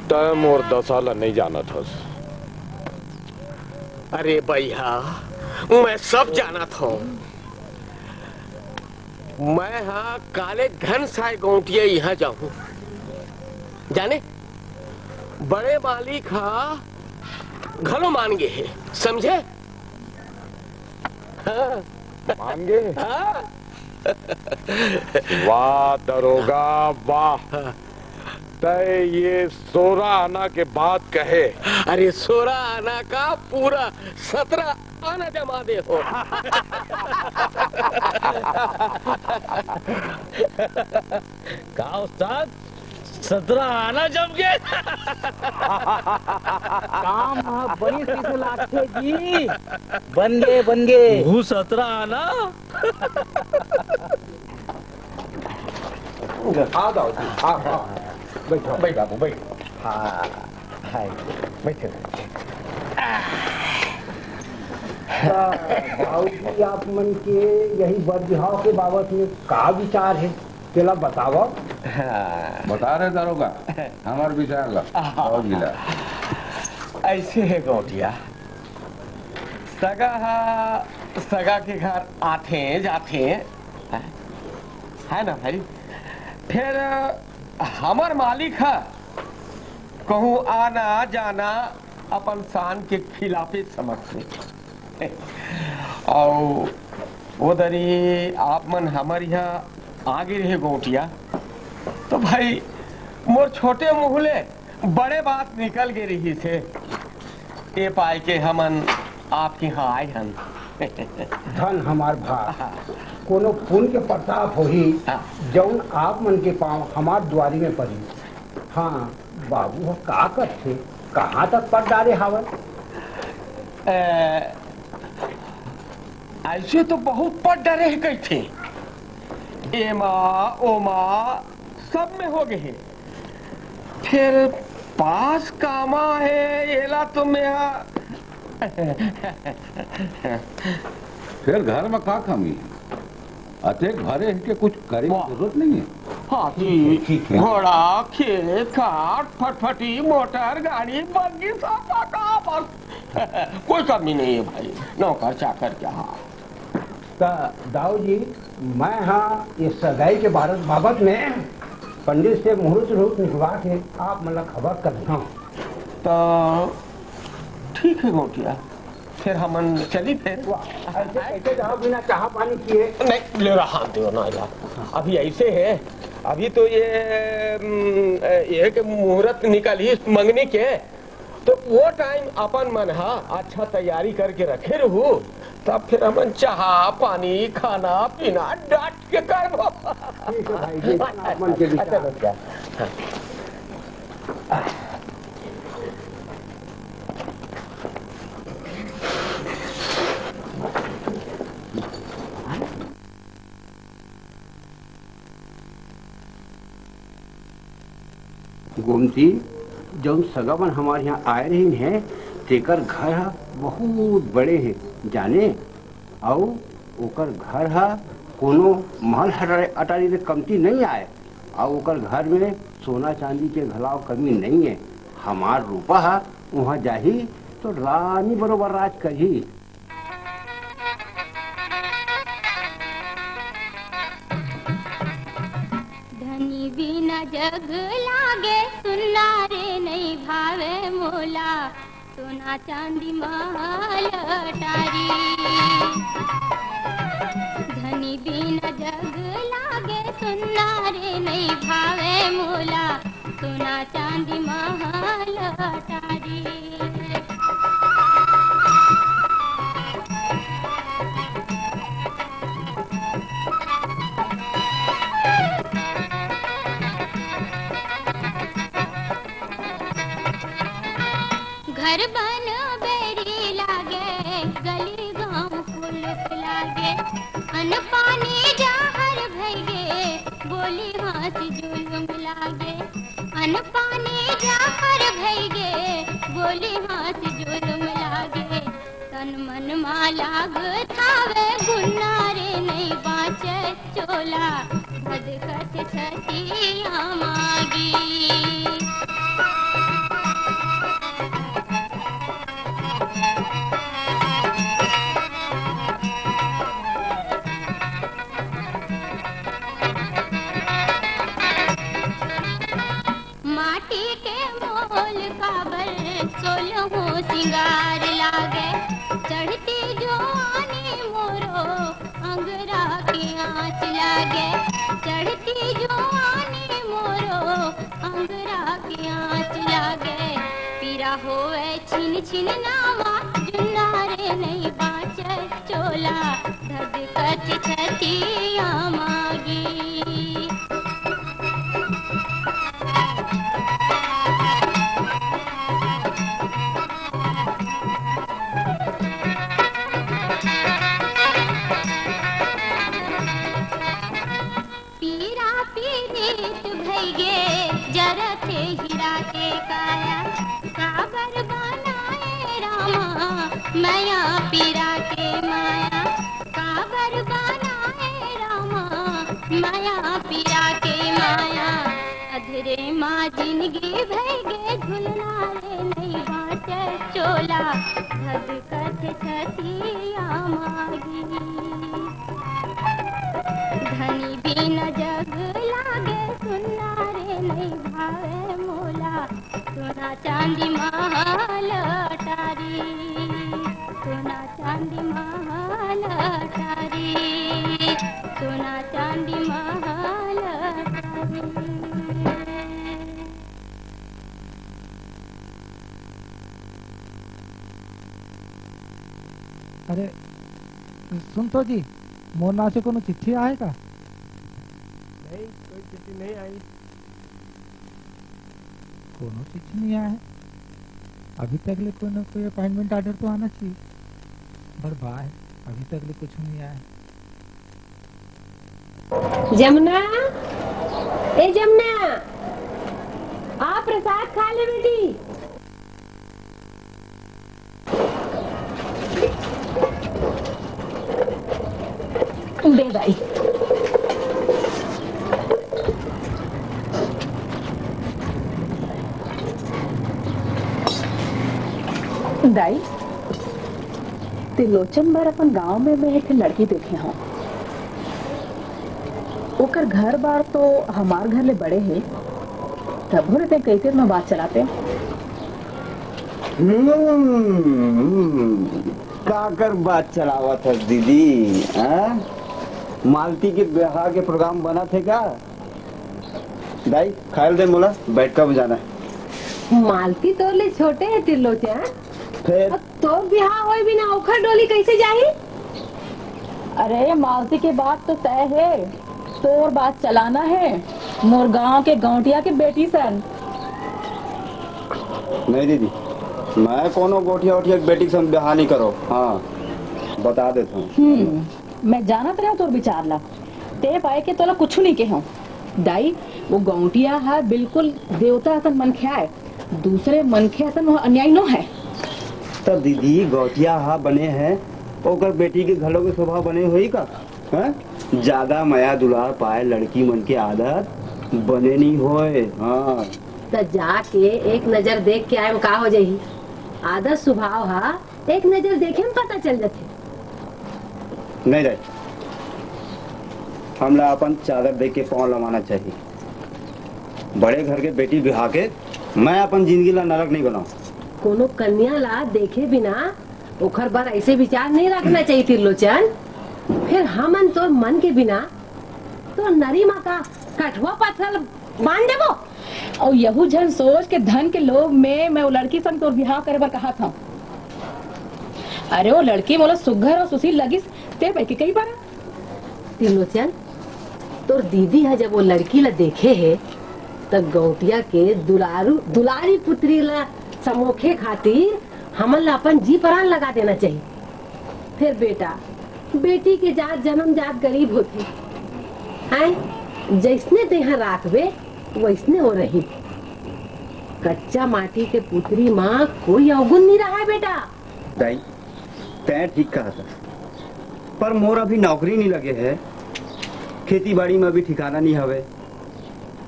तैं मोर दसा ल नइ जानत हस। अरे भैया, मैं सब जानत हंव। मैं हा काले धनसाय गौंटिया इहाँ जाहूँ। जाने, बड़े मालिक हा घलो मान गे हे, समझे? हाँ। मान गे? हाँ। वाह दरोगा, वाह। तय ये सोरह आना के बात कहे। अरे, सोरह आना का पूरा सतरा आना जमा दे हो। का उस्ताद, सतरा आना जम गे? काम ह बड़ी सीधे लागथे जी। बन गे, बन गे। वो सतरा आना। आ जाओ जी, आ, आ। बैठो। बैठ बाबू, बैठ। हाँ, हाँ, बैठे रहो। त बाबूजी, आप मन के यही बर बिहाव के बाबत में का विचार हे, तेला बतावव। हाँ। बता रहे दरोगा, हमार विचार ला। हाँ। बाबूजी ला। ऐसे हे गौटिया, सगा हा सगा के घर आथे जाथे, है ना भाई? फिर हमर मालिक ह कहूँ आना जाना अपन शान के खिलाफे समझथे। अउ वो दरी आप मन हमर यहाँ आ गे रहे गौटिया, तो भाई मोर छोटे मुँह ले बड़े बात निकल गे रहिस हे। ए पाय के हमन आपके यहाँ आए हन। धन हमार भाग, कोनो पुन के प्रताप होही, हाँ। जौन आप मन के पाँव हमार दुआरी में परी। हाँ, बाबू ह का करथे, कहाँ तक पढ़ डारे हावय? ए, ऐसे तो बहुत पढ़ डरे हे कहिथे, एमा ओमा सब में हो गए हे। फिर पास कामा हे, एला तो मैं हा- फिर घर में का कमी हे? अतेक भरे हे के कुछ करे के वाह। जरूरत नहीं है। हाथी, ठीक है। घोड़ा, खेत, खाट, फटफटी, मोटर, गाड़ी, बग्गी, सब का बस। कोई कमी नहीं है भाई, नौकर चाकर क्या। त दाऊ जी, मैं हा ये सगाई के बारत बाबत में पंडित से मुहूर्त उहूर्त निकलवा के आप मन ला खबर कर देथंव। त ठीक है गौटिया, फिर हमन चली फिर। वाह, ऐसे कैसे जाओ बिना चाह पानी किए? नहीं, ले रहा हाथ देव ना यार, अभी ऐसे है, अभी तो ये, हम्म, ये के मुहूर्त निकली मंगनी के, तो वो टाइम अपन मन हा अच्छा तैयारी करके रखे रहू, तब फिर हमन चाह पानी, खाना पीना डट के करबो। ठीक है भाई, जैसन आप मन के विचार। अच्छा, रुक जा। हाँ। गोमती, जौन सगा मन हमारे यहाँ आए रहिन हे, तेकर घर ह बहुत बड़े हे, जाने? अउ ओकर घर ह कोनो महल हटारे-, अटारी ले कमती नइ आय, अउ ओकर घर में सोना चांदी के घलाव कमी नइ हे। हमार रूपा ह उहाँ जाही, तो रानी बरोबर राज करही। धनी बिना जग लागे सुन्ना रे, नइ भावे मोला सोना चांदी महल अटारी। धनी बिना जग लागे सुन्ना रे, नइ भावे मोला सोना चांदी महल अटारी। घर बन बेरी लागे, गली गांव कुलुप लागे, अन्न पानी जहर भइगे, बोली हंसी जुलुम लागे। अन्न पानी जहर भइगे, बोली हंसी जुलुम लागे। तन मन मा लागत हावे गुन्ना रे, नइ बांचे चोला, धधकत छतिया मागी। माटी के मोल काबर सोलहो सिंगार लागे, चढ़ती जवानी मोरो अंगरा के आँच छिनना मा जुन्ना रे नइ बाचय चोला, धधकत छतिया मागी। पीरा पीरित भइगे, जरत हे हीरा के काया। काबर बनाए रामा, मया पीरा के माया। काबर बनाए रामा, मया पीरा के माया। अधरे मा जिनगी भइगे, झुलना रे नइ बाचय चोला। धधकत छतिया मागी। धनी बिन जग लागे, सुन्ना रे नइ भावे मोला। सोना चांदी महल अटारी, सोना चांदी महल अटारी, सोना चांदी महल अटारी। अरे सुन तो जी, मोर नाव से कोनो चिट्ठी आए का? नहीं, कोई चिट्ठी नहीं आई। कोनो चिट्ठी नहीं आए? अभी तक ले कोई ना कोई अपॉइंटमेंट ऑर्डर तो आना चाहिए। पर भाई, अभी तक ले कुछ नहीं आया। जमुना, ए जमुना, आ प्रसाद खा ले बेटी। दे दाई। दाई, त्रिलोचन बर अपन गांव में मैं एक ठे लड़की देखे हूँ। ओकर घर बार तो हमार घर ले बड़े हे, तभो ले तैं कइसे में बात चलाते? हम्म, काकर बात चलावत हस दीदी? हाँ? मालती के ब्याह के प्रोग्राम बनत हे का? दाई, खायल दे मोला, बैठका में जाना हे। मालती तोर ले छोटे हे त्रिलोचन। फेर? अब तोर बिहाव होय बिना ओखर डोली कइसे जाही? अरे, मालती के बात तो तय हे, तोर बात चलाना हे, मोर गांव के गौंटिया के बेटी सन। नहीं दीदी, मैं कोनो गोठिया ओठिया के बेटी के संग बिहाव नहीं करो। हाँ, बता देत हूँ। हम्म, मैं जानत रहेंव तोर विचार ला, ते पाए के तोला कुछु नहीं कहेंव। दाई, वो गौंटिया ह बिल्कुल देवता असन मनखे आय, दूसरे मनखे असन वो अन्यायी नो है। त दीदी, गौंटिया ह बने है, ओकर बेटी के घलो के स्वभाव बने होही का? हैं? ज्यादा मया दुलार पाए लड़की मन के आदत बने नहीं होय। हाँ। त जाके एक नजर देख के आए म का हो जाही? आदत स्वभाव ह एक नजर देखे म पता चल जाथे। नहीं दाई, हमला अपन चादर देख के पाँव लमाना चाहिए। बड़े घर के बेटी बिहा के मैं अपन जिंदगी ला नरक नहीं बनाऊं। कोनो कन्या ला देखे बिना ओखर बर ऐसे विचार नहीं रखना चाहिए त्रिलोचन। फिर हमन तोर मन के बिना तोर नरी मा का कठुआ पत्थर बांध देबो। अउ यहू झन सोच के धन के लोभ में मैं वो लड़की संग तोर बिहाव करे बर कहत हंव। अरे वो लड़की मोला सुग्घर अउ सुशील लगिस, ते बइठ के कही बारा। त्रिलोचन, तोर दीदी ह जब वो लड़की ला देखे हे, त गौंटिया के दुलारू, दुलारी पुत्री ला समोखे खातिर हमन ला अपन जी परान लगा देना चाहिए। फेर बेटा, बेटी के जात जनम जात गरीब होथे। हैं? जइसने तेहा राखबे, वइसने वो रही। कच्चा माटी के पुतरी मा कोई अवगुण नहीं रहा है बेटा। दाई, तैं ठीक कहा था, पर मोर अभी नौकरी नहीं लगे है, खेती बाड़ी में अभी ठिकाना नहीं हवे।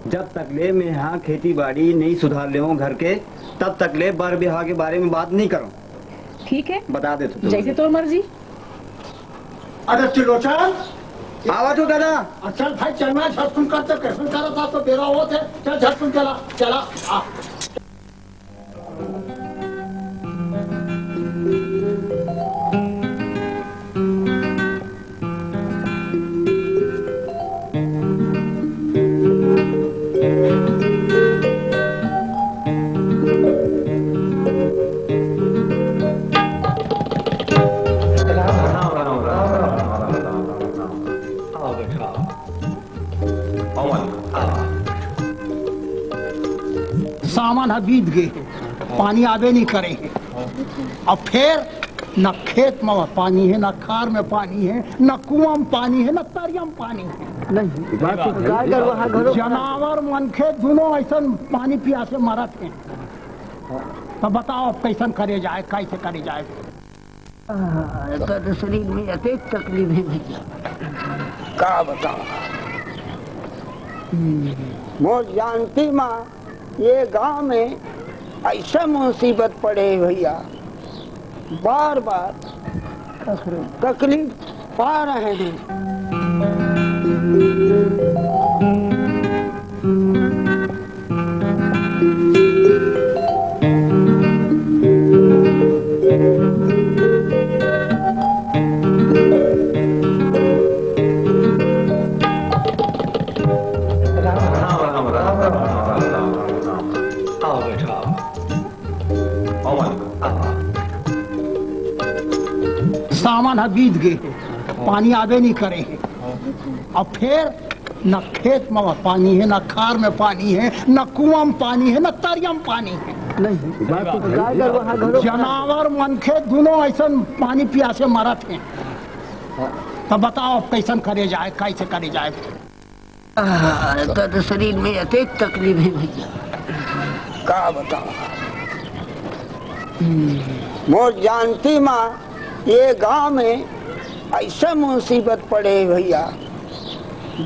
जब तक ले मैं यहाँ खेती बाड़ी नहीं सुधार लेवों घर के, तब तक ले बर बिहाव के बारे में बात नहीं करो। ठीक है, बता दे तू। जैसे तोर मर्जी। अरे त्रिलोचन। आवा तो दादा। अच्छा भाई, चलना झटकुन करते, कैसन करत था तो बेरा होत है। चल झटकुन चला, चला। आ। सावन ह बीत गे, पानी आबे नहीं करे। अब फेर न खेत में पानी है, न खार में पानी है, न कुआं में पानी है, न तरिया में पानी है। नहीं, बात तो गाय गरुवा ह घलो जनावर मनखे दोनों ऐसन पानी पियासे मरत हैं। तो बताओ, अब कैसन करे जाए, कैसे करे जाए? आ, एकर शरीर में अतेक तकलीफ है भैया। का बताओ? मोर जानती माँ, ये गांव में ऐसा मुसीबत पड़े भैया, बार बार तकलीफ पा रहे हैं। सावन ह बीत गे, पानी आबे नहीं करे। अब फेर न खेत में पानी है, न खार में पानी है, न कुआं में पानी है, न तरिया में पानी है। नहीं, बात तो गाय गरुवा ह घलो जनावर मनखे दोनों ऐसन पानी पियासे मरत हैं। तब बताओ, अब कैसन करे जाए, कैसे करे जाए? आ, एकर शरीर में अतेक तकलीफ है भैया। का बताओ? मोर जानती माँ, ये गांव में ऐसा मुसीबत पड़े भैया,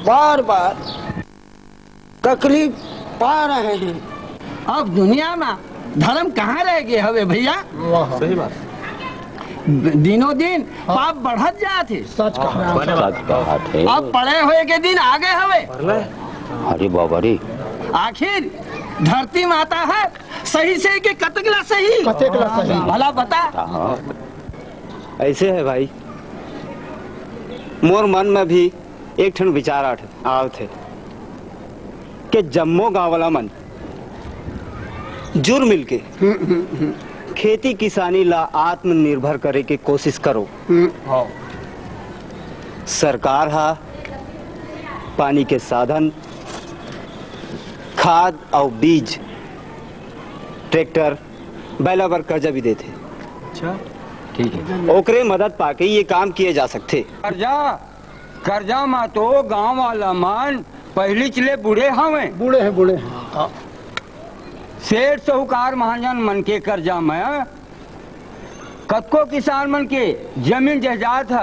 बार बार तकलीफ पा रहे हैं। अब दुनिया में धर्म कहाँ रह गए हवे भैया? सही बात। द-, दिनों दिन पाप बढ़त जात है। सच कहा। सच कहा थे। अब पड़े हुए के दिन आ गए हवे। अरे बाबा रे। आखिर धरती माता है सही से के कतकला सही। कतकला सही। भला बता। हाँ। ऐसे है भाई, मोर मन में भी एक ठन विचार आठ-, आवत हे के जम्मो गांव वाला मन जुर मिलके खेती किसानी ला आत्मनिर्भर करे के कोशिश करो। सरकार हा पानी के साधन, खाद अउ बीज, ट्रैक्टर, बैला बर कर्जा भी देथे। अच्छा। ठीक है। ओकरे मदद पाके ये काम किए जा सकथे। कर्जा, कर्जा मा तो गांव वाला मन पहिलीच ले बूड़े हवे। बूड़े हैं, बूड़े हैं। हाँ। सेठ साहूकार महाजन मन के कर्जा में कतको किसान मन के जमीन जायदाद ह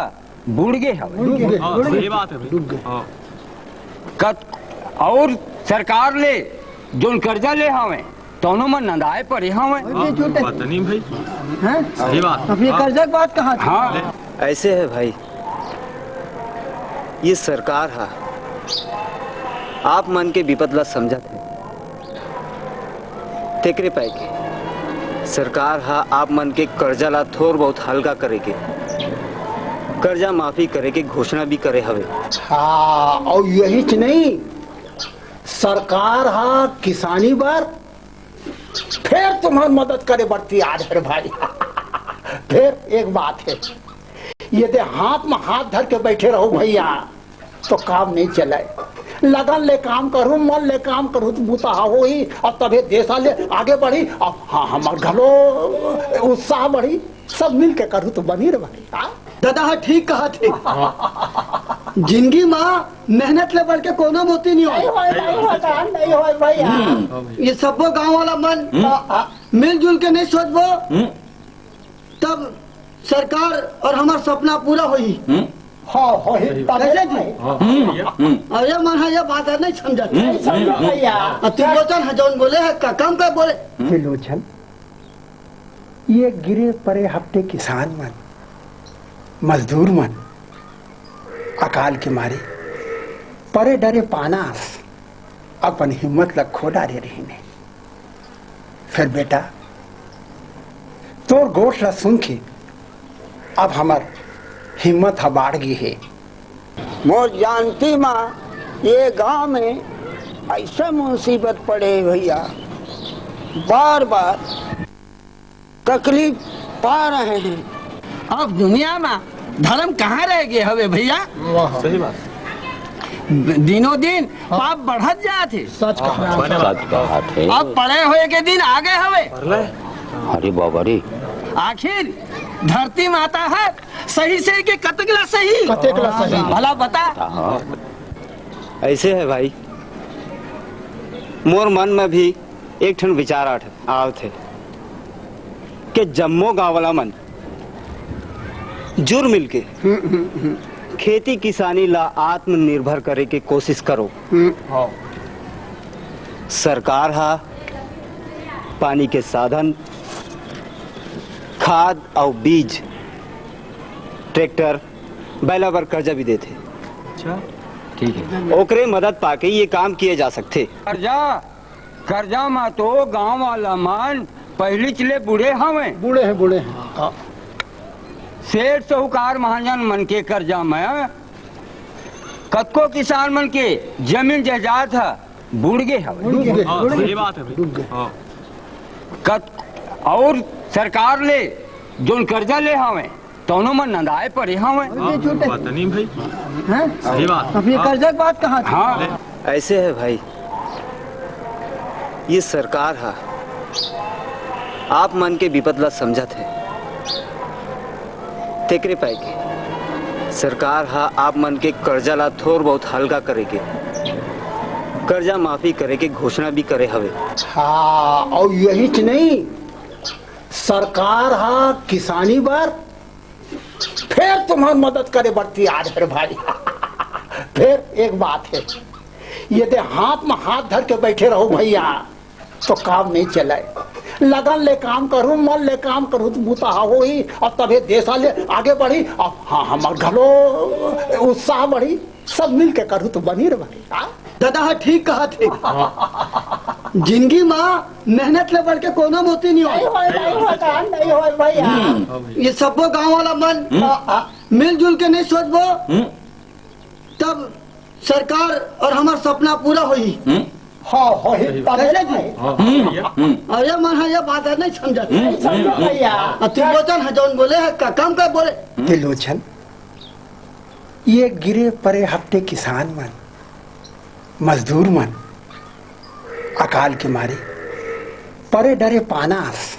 बूड़ गे हवे। डूब गे। हाँ, सही बात है भाई। डूब गे। हाँ। कत-, अउ सरकार ले जोन कर्जा ले हवे, तौनो मन नंदाए पड़े हवे। हाँ, बात नहीं भाई। हैं? सही बात। अब ये हाँ। कर्जा के बात कहाँ थी? हाँ। ऐसे है भाई, ये सरकार हा आप मन के विपद ला समझत हे, तेकरे पाए के सरकार हा आप मन के कर्जा ला थोर बहुत हल्का करे के, कर्जा माफी करे के घोषणा भी करे हवे। हाँ, अउ यहीच नहीं, सरकार हा किसानी बर फेर तुम्हर मदद करे बर तैयार हे रे भाई। फेर एक बात हे, यदि हाथ में हाथ धर के बैठे रहो भैया, तो काम नहीं चले। लगन ले काम करूँ, मन ले काम करूँ, तो बूता हा होही, अउ तभे देश हा ले आगे बढ़ी। अउ हाँ, हमर घलो उत्साह बढ़ी, सब मिल के करूँ तो बनी रे भाई। हाँ? दादा हा ठीक कहा थे। जिंदगी मा मेहनत ले बढ़ के कोनो मोती नहीं होय। नहीं होय, नहीं होय, दान नहीं होय भैया। हम्म। ये सब्बो गांव वाला मन हम्म। आ, आ, मिलजुल के नहीं सोचबो, हम्म। तब सरकार अउ हमर सपना पूरा होही। हम्म। हाँ, होही, सही। तबे कैसे जी? होही। हम्म, हम्म। अउ ये मन हा ये बात नहीं समझत। हम्म, नहीं समझत हम्म, भैया। अउ त्रिलोचन हा जौन बोले हे, का काम का बोले? हम्म। त्रिलोचन, ये गिरे परे हफ्ते किसान मन, मजदूर मन अकाल के मारे परे डरे पाना अस अपन हिम्मत ला खो डारे रहिन हे। फेर बेटा, तोर गोठ ला सुन के अब हमर हिम्मत ह बाढ़ गे हे। मोर जानती माँ, ये गांव में ऐसा मुसीबत पड़े भैया, बार बार तकलीफ पा रहे हैं। अब दुनिया में धर्म कहाँ रह गए हवे भैया? सही बात। दिनों दिन पाप बढ़त जात हे। सच कहा। सच कहा थे। अब पड़े होय के दिन आ गए हवे। अरे बाबा रे। आखिर धरती माता ह सही से के कतक ला सही? कतेक ला सही? भला बता। हाँ। ऐसे है भाई, मोर मन में भी एक ठन विचार आठ-, आवत हे कि जम्मो गाँव वाला मन जुर मिलके खेती किसानी ला आत्मनिर्भर करे के कोशिश करो। सरकार हा पानी के साधन, खाद अउ बीज, ट्रैक्टर, बैला बर कर्जा भी देथे। अच्छा, ठीक है। ओकरे मदद पाके ये काम किए जा सकथे। कर्जा, कर्जा म तो गांव वाला मन पहिलीच ले बूड़े हवंय। बूड़े हैं, बूड़े हैं। हाँ। सेठ साहूकार महाजन मन के कर्जा म कतको किसान मन के जमीन जायदाद ह बूड़ गे हवय। बूड़ गे, हाँ, बूड़ गे। सही बात है भाई। बूड़ गे। हाँ। कत-, अउ सरकार ले जोन कर्जा ले हवय, तौनो मन नंदाए पड़े हवय। हाँ, बात नहीं भाई। हैं? सही बात। अब ये हाँ। कर्जा के बात कहाँ थी? हाँ। ऐसे है भाई, ये सरकार हा आप मन के विपद ला समझत हे, तेकरे पाए के सरकार हा आप मन के कर्जा ला थोर बहुत हल्का करे के, कर्जा माफी करे के घोषणा भी करे हवे। हाँ, अउ यहीच नहीं, सरकार हा किसानी बर फेर तुम्हार मदद करे बर तियार हे रे भाई। फेर एक बात हे, यदि हाथ में हाथ धर के बैठे रहो भैया, तो काम नहीं चले। लगन ले काम करूँ, मन ले काम करूँ, तो बूता हा होही, अउ तभे देश हा ले आगे बढ़ी, अउ हाँ, हमर घलो उत्साह बढ़ी। सब मिल के करू तो बनी रे भाई, हाँ? दादा हा ठीक कहा थे। जिंदगी मा मेहनत ले बढ़ के कोनो मोती नहीं होय। नहीं होय, नहीं होय, कान नहीं होय भैया। हम्म। ये सब्बो गांव वाला मन हम्म। आ, आ, मिलजुल के नहीं सोचबो, हम्म। तब सरकार अउ हमर सपना पूरा होही। हम्म। हाँ, होही, सही बात। तब कैसे जी? हाँ, हम्म। भैया। हम्म। अउ ये मन हा ये बात नहीं समझत। हम्म। नहीं समझो हम्म। भैया। अउ त्रिलोचन हा जौन बोले हे, का काम का बोले? हम्म। त्रिलोचन, ये गिरे परे हफ्ते किसान मन, मजदूर मन अकाल के मारे परे डरे पाना अस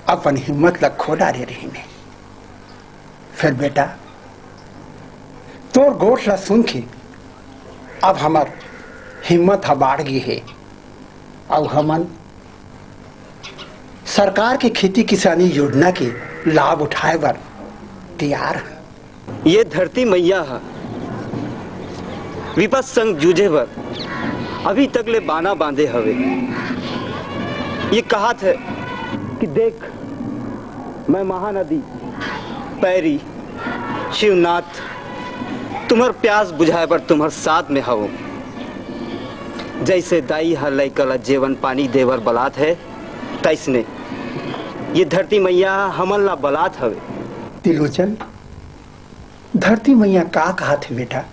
अपन हिम्मत ल खो डारे रहिन हे। फेर बेटा, तोर गोठ ल सुन के अब हमर हिम्मत ह बाढ़ गे हे। अब हमन सरकार के खेती किसानी योजना के लाभ उठाए बर तैयार हन। ये धरती मैया ह विपद संग जूझे बर अभी तक ले बाना बांधे हवे। ये कहात हे कि देख, मैं महानदी, पैरी, शिवनाथ, तुम्हर प्यास बुझाए बर तुम्हर साथ में हवं। जैसे दाई ह लइका ला जेवन पानी देवर बलात हे, तैसने ये धरती मैया हमन ला बलात हवे। त्रिलोचन, धरती मैया का कहात हे बेटा,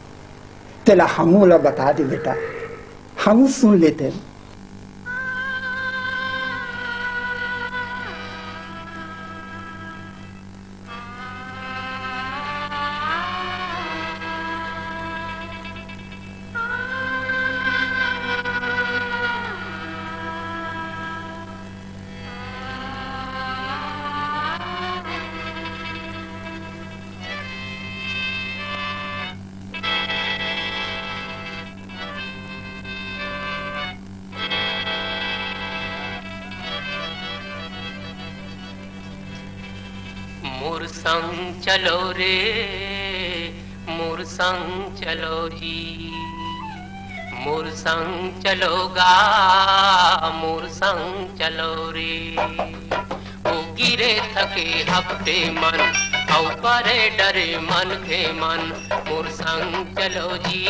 तेला हमू ला बता दे बेटा, हमू सुन लेते। मोर संग चलो रे, मोर संग चलो जी, मोर संग चलो गा, मोर संग चलो रे। ओ गिरे थके हफ्ते मन, अउ परे डरे मन के मन, मोर संग चलो जी,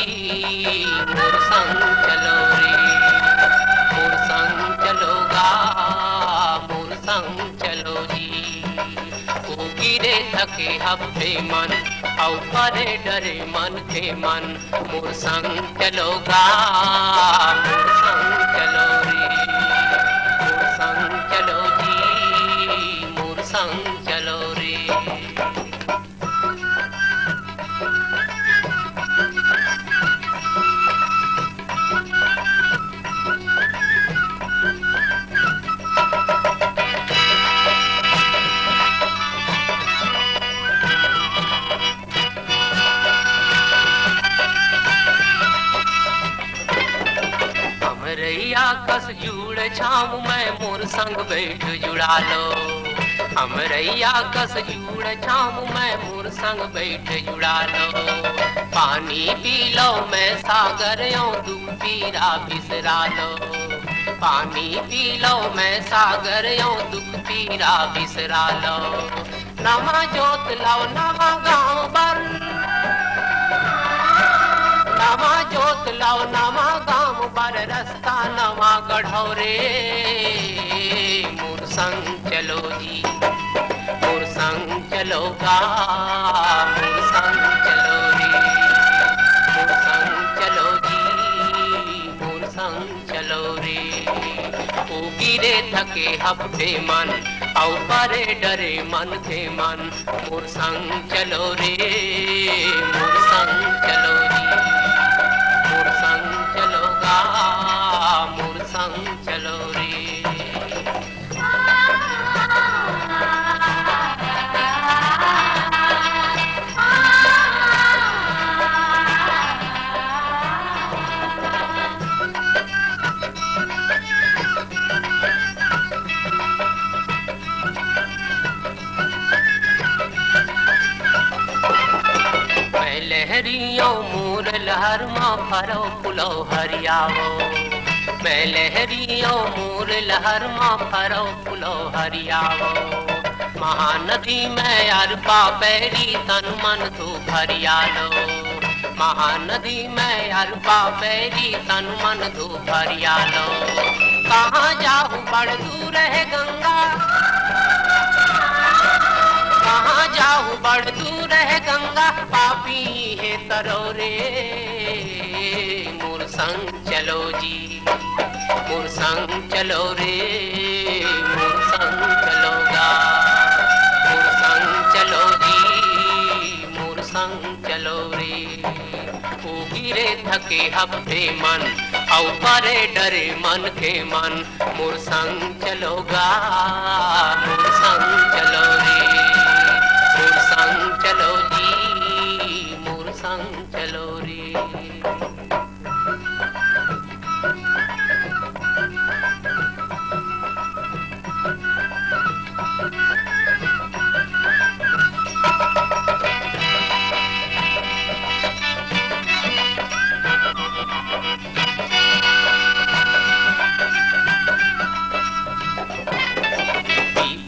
मोर संग चलो रे, मोर संग चलो गा, मोर संग चलो जी। ओ गिरे थके हफ्ते मन, अउ परे डरे मन के मन, मोर संग चलो गा, मोर संग चलो रे, मोर संग चलो जी, मोर संग चलो रे। छाँव में मोर संग बैठ जुड़ा लो, अमरैया कस जुड़ छाँव में मोर संग बैठ जुड़ा लो। पानी पी लो मैं सागर यों दुख पीरा बिसरा लो, पानी पी लो मैं सागर यों दुख पीरा बिसरा लो। नवा जोत लाओ नवा गाँव बर, नवा जोत लाओ नवा गाँव बर, रस्ता नवा गढ़ो रे। मोर संग चलो जी, मोर संग चलो गा, मोर संग चलो रे, मोर संग चलो जी, मोर संग चलो रे। ओ गिरे थके हफ्ते मन, अउ परे डरे मन थे मन। मोर संग चलो रे, मोर संग चलो जी, मोर संग चलो गा, मोर संग चलो रे। मैं लहरियों मोर लहर मा फरो फुलो हरियावो, मैं लहरियों मोर लहर मा फरो फुलो हरियावो। महानदी में अरपा पैरी तन मन तू भरियालो, महानदी में अरपा पैरी तन मन तू भरियालो। कहाँ जाहू बड़ दूर है गंगा, कहाँ जाहू बड़ दूर है गंगा, पापी है तरो रे। मोर संग चलो जी, मोर संग चलो रे, मोर संग चलो गा, मोर संग चलो जी, मोर संग चलो रे। ओ गिरे थके हफ्ते मन, अउ परे डरे मन के मन। मोर संग चलो गा, मोर संग चलो रे, मोर संग चलो जी, मोर संग चलो रे।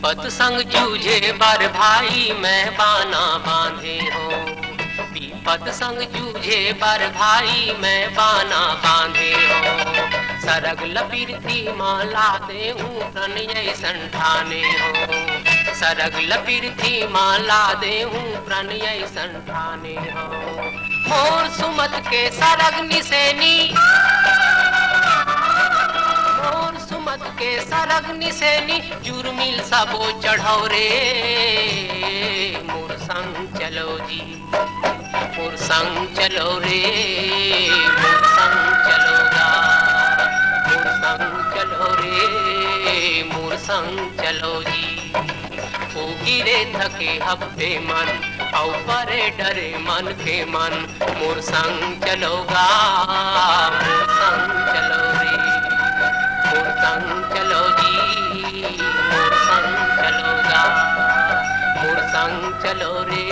पत संग जूझे बर भाई मैं बाना बांधे हो, पत संग जूझे बर भाई मैं बाना बांधे हो। सरग ल पृथ्वी मा ला देहूं प्रण अइसन ठाने हो, सरग ल पृथ्वी मा ला देहूं प्रण अइसन ठाने हो। मोर सुमत के सरग निसेनी, मोर सुमत के सरग निसेनी, जुर्मिल सबो चढ़ो रे। मोर संग चलो जी, मोर संग चलो रे, मोर संग चलो गा, मोर संग चलो रे, मोर संग चलो जी। ओ गिरे थके हफ्ते मन, अउ परे डरे मन के मन। मोर संग चलो गा, मोर संग चलो रे, मोर संग चलो जी, मोर संग चलो गा, मोर संग चलो रे,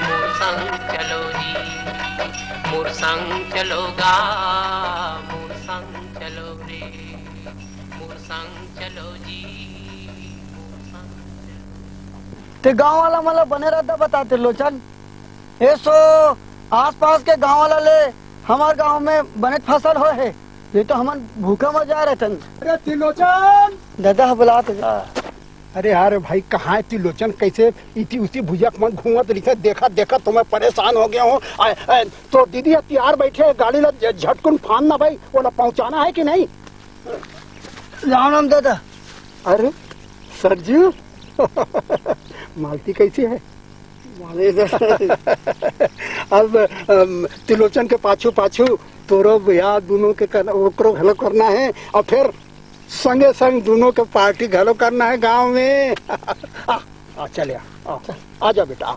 मोर संग चलो जी, मोर संग चलो गा, मोर संग चलो रे, मोर संग चलो जी, मोर संग चलो। ते गांव वाला मन ला बने रद्दा बताते लोचन। ए सो, आसपास के गांव वाला ले हमर गांव में बने फसल होए हे, नहीं तो हमन भूखा मर जाए रहतन। अरे त्रिलोचन! दादा ह बुलात हे। अरे यार भाई, कहाँ है त्रिलोचन? कैसे इति उति भुजिया के मन घूमत रहिथे, देखत देखत तो मैं परेशान हो गया हूँ। आ, आ, तो दीदी ह तियार बैठे हे, गाड़ी ला झ-, झटकुन फान ना भाई, ओला पहुँचाना है कि नहीं? राम राम दादा। अरे सरजू, मालती कैसी है? मालती तो अब, अम, त्रिलोचन के पाछू पाछू तोरो ब्याह दोनों के कर, ओकरो घलो करना है, और फिर संगे संग दोनों के पार्टी घलो करना है गांव में। आ, आ, चले आ, आ, आ जा बेटा, आ।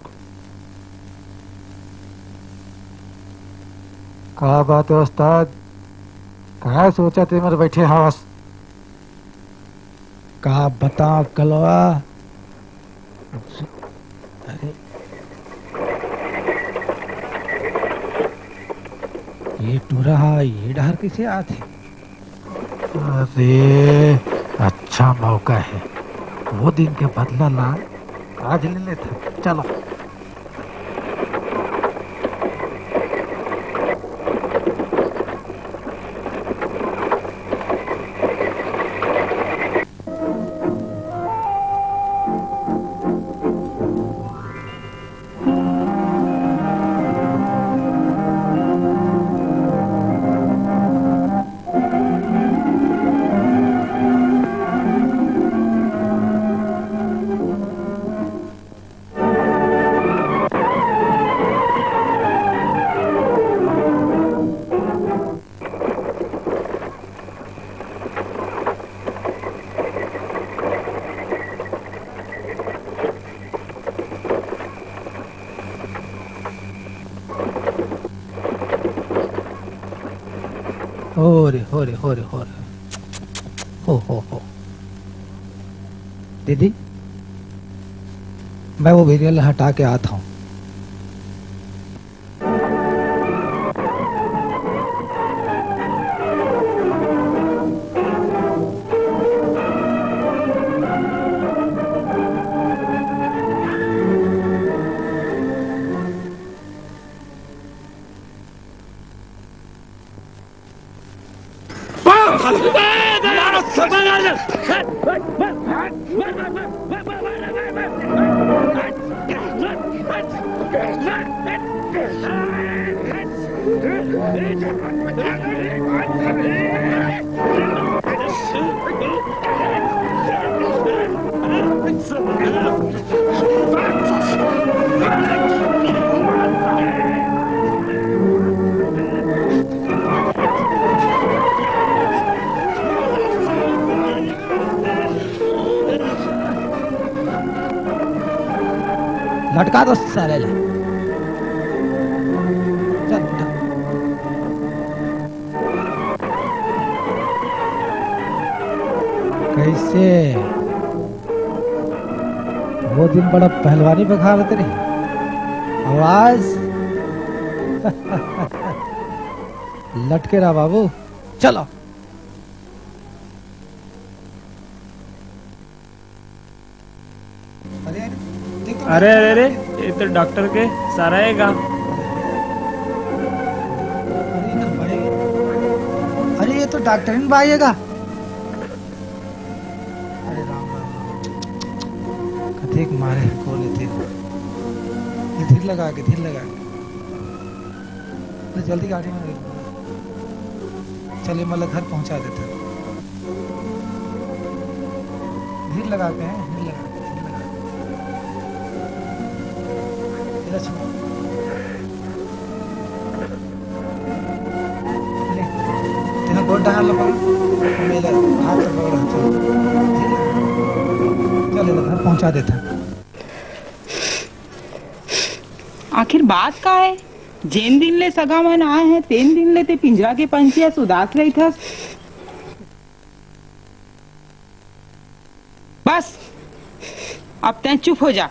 का बात है उस्ताद, काय सोचत हे मर बैठे हवस? का बताओ कलवा। अरे, ये टूरा हा, ये डहर कैसे आथे? अरे, अच्छा मौका है, वो दिन के बदला ला आज ले लेथे। चलो। हो रे, हो रे, हो रे, हो रे। हो, हो, हो। दीदी, मैं वो भिरिया ला हटा के आत हूँ। लटका दो साले ला। चल, उठा। कैसे? वो दिन बड़ा पहलवानी बखारत रहे। आवाज। लटके रहा बाबू, चलो। अरे, अरे, देख तो अरे, अरे, अरे, ये तो डॉक्टर के सारा है गा। अरे, ये तो भाई, अरे, ये तो डॉक्टरिन भाई है गा। अरे राम, राम, राम। कथेक मारे हे, कौन हे? धीर लगा के, धीर लगा के। तो जल्दी गाड़ी में बैठ। चलिए, मतलब घर पहुंचा देते हैं। धीर लगा के हैं, धीर लगा के, धीर लगा के। इधर छुआ। ले, तेरा गोड़ डाल लो, पकड़। मेरा हाथ तो पकड़, हाथ तो। चल, इधर घर पहुंचा देता। आखिर बात का है? जेन दिन ले सगा मन आए हैं, तेन दिन ले ते पिंजरा के पंछी अस उदास रहिथस। बस, अब तैं चुप हो जा।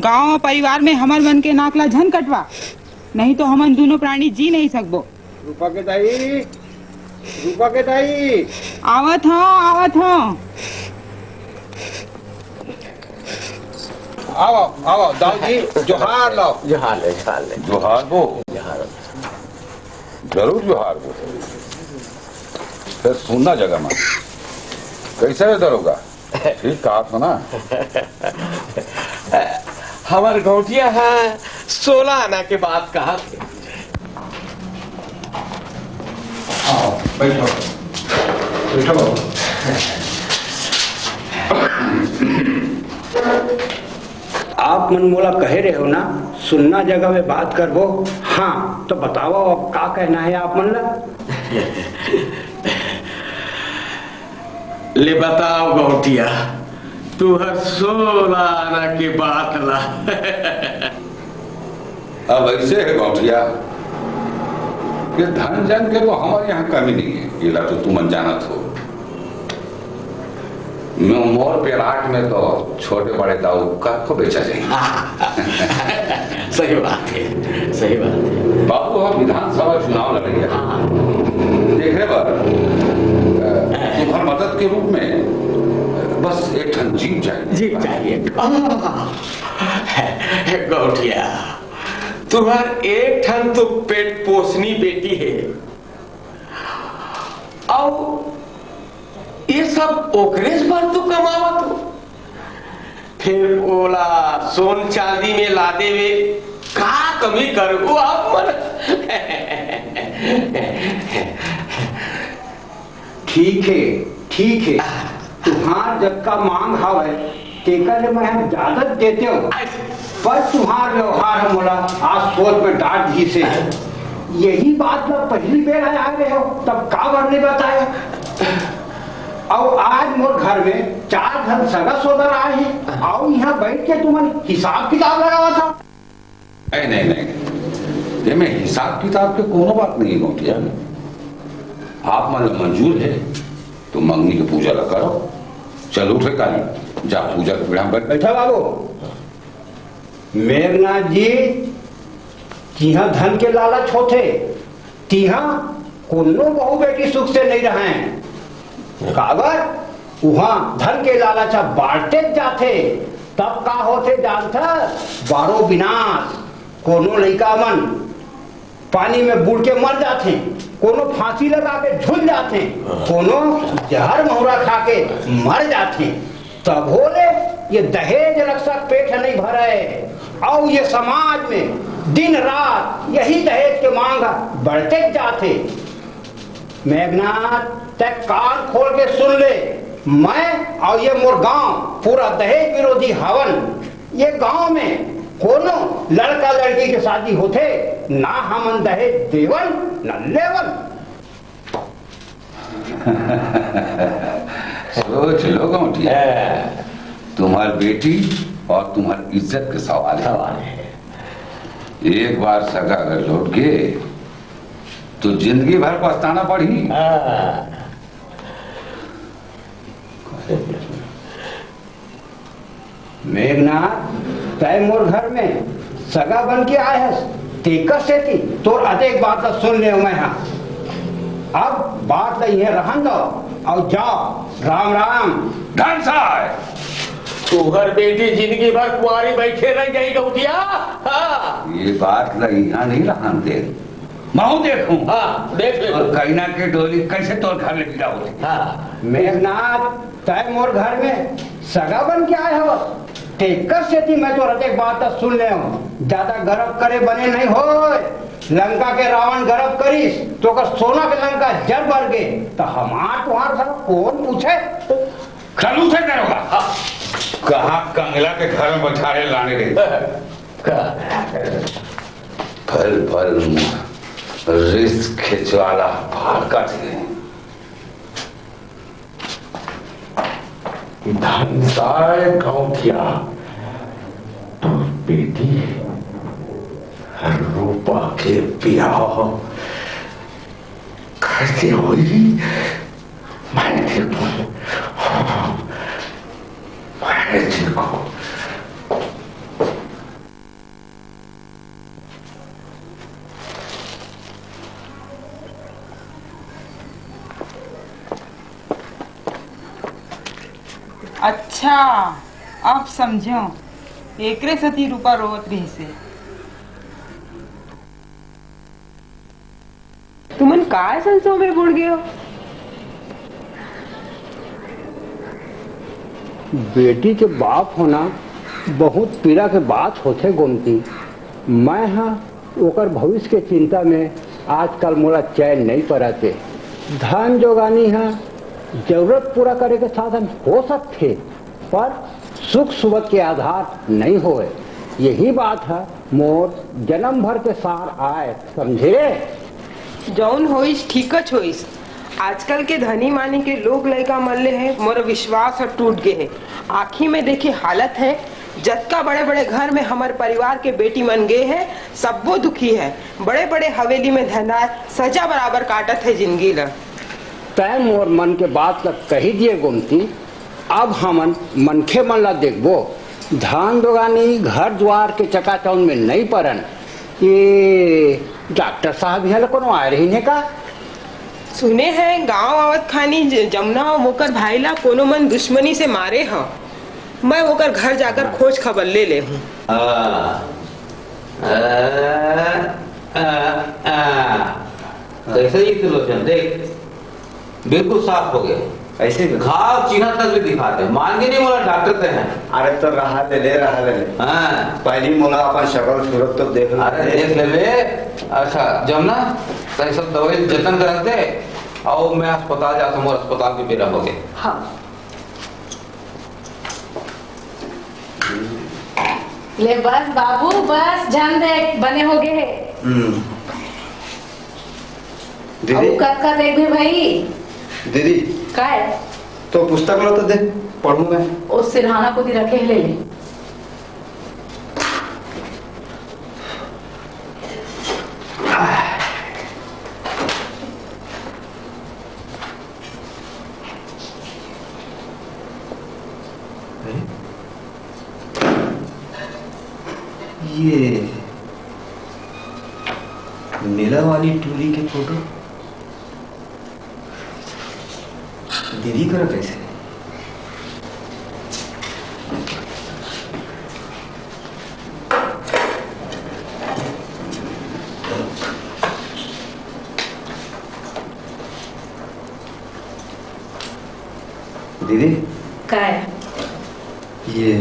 गांव और परिवार में हमर मन के नाक ला झन कटवा, नहीं तो हमन दोनों प्राणी जी नहीं सकबो। रूपा के दाई, रूपा के दाई। आवत हंव, आवत हंव। आओ, आओ, दाऊ जी, जोहार लाओ। जोहार ले, जोहार ले। जोहार बो। जोहार। जरूर जोहार बो। फेर सुन्ना जगा मा। कैसे हे दरोगा? ठीक कहा था ना? हमर गौंटिया ह सोलह आना के बात कहा थे। आओ, बैठो। बैठो बाबू। आप मन मोला कहे रहे हो ना, सुन्ना जगा में बात करबो। हाँ, तो बताओ, अब का कहना है आप मन ला? ले बताओ गौंटिया, तुहर सोलह आना के बात ला। अब ऐसे है गौंटिया कि धन जन के तो हमारे यहाँ कमी नहीं है, ये ला तो तुमन जानत हो। मोर प्लाट में तो छोटे बड़े दाऊ कतको बेचा जाही। सही बात है, सही बात है। बाबू, हम विधानसभा चुनाव लड़े हैं। हाँ। देखने पर, अ, तुम्हार मदद के रूप में बस एक ठन जीप चाहिए। जीप चाहिए। गौठिया, तुम्हार एक ठन तो पेट पोसनी बेटी है, अउ ये सब ओकरेच बर तो कमावत हो। फिर ओला सोन चांदी में लादे में का कमी करबो आप मन? ठीक है, ठीक है, तुम्हार जतका मांग हवय, तेकर ले मैं जादा देते हूँ, पर तुम्हार व्यवहार ह मोला आज सोच में डांट दिस हे। यही बात ला पहली बेर आए रहे हो, तब काबर नहीं बताया? अउ आज मोर घर में चार झन सगा सोदर आए हैं, अउ यहाँ बैठ के तुमन हिसाब किताब लगावत हो। नहीं, नहीं, नहीं, ये में हिसाब किताब के कोनो बात नहीं है, गौठिया। आप मन ला मंजूर है तो मंगनी के पूजा ला करो। चल उठ रे काली, जा पूजा के पीढ़ा में बैठ, बैठा बाबू। मेघनाथ जी, जिहाँ धन के लालच होथे, तिहाँ कोनो बहू बेटी सुख से नहीं रहय। काबर? उहाँ धन के लालच ह बाढ़ते जाथे, तब का होथे जानथस? बारो विनाश। कोनो लइका मन पानी में बूड़ के मर जाथे, कोनो फांसी लगा के झूल जाथे, कोनो जहर महुरा खा के मर जाथे। तभो ले ये दहेज रक्षक पेट नहीं भरय, अउ ये समाज में दिन रात यही दहेज के मांग बढ़ते जाथे। मेघनाथ, तै कान खोल के सुन ले, मैं अउ ये मोर गांव पूरा दहेज विरोधी हवन। ये गांव में कोनो लड़का लड़की के शादी होथे, ना हमन दहेज देवन, न लेवन। सोच लो गौठिया, तुम्हार बेटी और तुम्हार इज्जत के सवाल है। सवाल है। एक बार सगा अगर लौट गए, तो जिंदगी भर पछताना पड़ही। हाँ। मेघनाथ, तै मोर घर में सगा बन के आए हस, तेकर सेती तोर अतेक बात ला सुन ले मैं हा। अब बात ला इहें रहन दो, अउ जाओ, राम राम। धन साय, तुहर बेटी जिंदगी भर कुंवारी बैठे रह गई गौठिया। हाँ। ये बात ला इहाँ नहीं रहन दे, महूँ देखूं। हाँ, देख ले। और कइना के डोली कैसे तोर घर ले विदा होथे। हाँ। मेघनाथ, तै मोर घर में सगा बन के आए हवस, तेकर सेती मैं तोर अतेक बात ला सुन ले हूँ। ज्यादा गरब करे बने नहीं होय। लंका के रावण गरब करिस, तो ओकर सोना के लंका जर बर गे, तो हमार तुहार सब कौन पूछे? चलू से करोगा। कहाँ कंगला के घर में बैठारे लाने रही। फल फल रिस खिंचवाला भागत है। धनसाय गौठिया, तोर बेटी रूपा के बियाह कैसे होई? मैं देखूं, मैं देखूं। अच्छा, अब समझो, एकरे सेती रूपा रोवत रहिसे। तुमन काय संसो में बुड़ गए हो? बेटी के बाप होना बहुत पीड़ा के बात होथे गोमती। मैं हा ओकर भविष्य के चिंता में आजकल मोला चैन नहीं परत हे। धन जोगानी हा जरूरत पूरा करे के साधन हो सकथे, पर सुख सुवत के आधार नहीं होय। यही बात हा मोर जन्म भर के सार आय, समझे? जौन होइस ठीकच होइस। आजकल के धनी मानी के लोग लइका मन ले हे, मोर विश्वास ह टूट गे हे। आँखी में देखे हालत हे, जतका बड़े-बड़े घर में हमर परिवार के बेटी मन गे हे, सब्बो दुखी हे। बड़े-बड़े हवेली में धंधाय सजा बराबर काटत हे जिंदगी ल। तैं मोर मन के बात ल कही दिए गोमती, अब हमन मनखे मन ला देखबो, धान दोगानी घर दुवार के चकाचौंध में नइ परन। ये डॉक्टर साहब इहाँ ले कोनो आए रहिन हे का? सुने हैं, गांव आवत खानी ज-, जमुना अउ ओकर भाई ला कोनो मन दुश्मनी से मारे ह। मैं ओकर घर जाकर खोज खबर ले ले हूँ। आ, आ, आ, आ। कैसे ही त्रिलोचन, देख, बिल्कुल साफ हो गया। ऐसे ही? घाव चिन्ह तक भी दिखा दे, मान के नहीं बोला डॉक्टर ते हैं। अरे तो रहा ले ले, रहा ले ले। हाँ। पहली मोला अपन शकल सूरत तो देख ले। अरे देख ले बे। अच्छा जमुना, तैं सब दवाई जतन करत दे, अउ मैं अस्पताल जाता हूँ, अस्पताल के बेरा हो गए। हाँ। ले बस बाबू, बस झन दे, बने हो गए हे। हम्म। दीदी। अउ कतका देखबे भाई? दीदी। काय? तो पुस्तक लो तो दे, पढ़ूं मैं। ओ सिरहाना कोती रखे हे, ले ले। अरे, ये नीला वाली टूरी के फोटो दीदी करा कैसे? दीदी। काय? ये,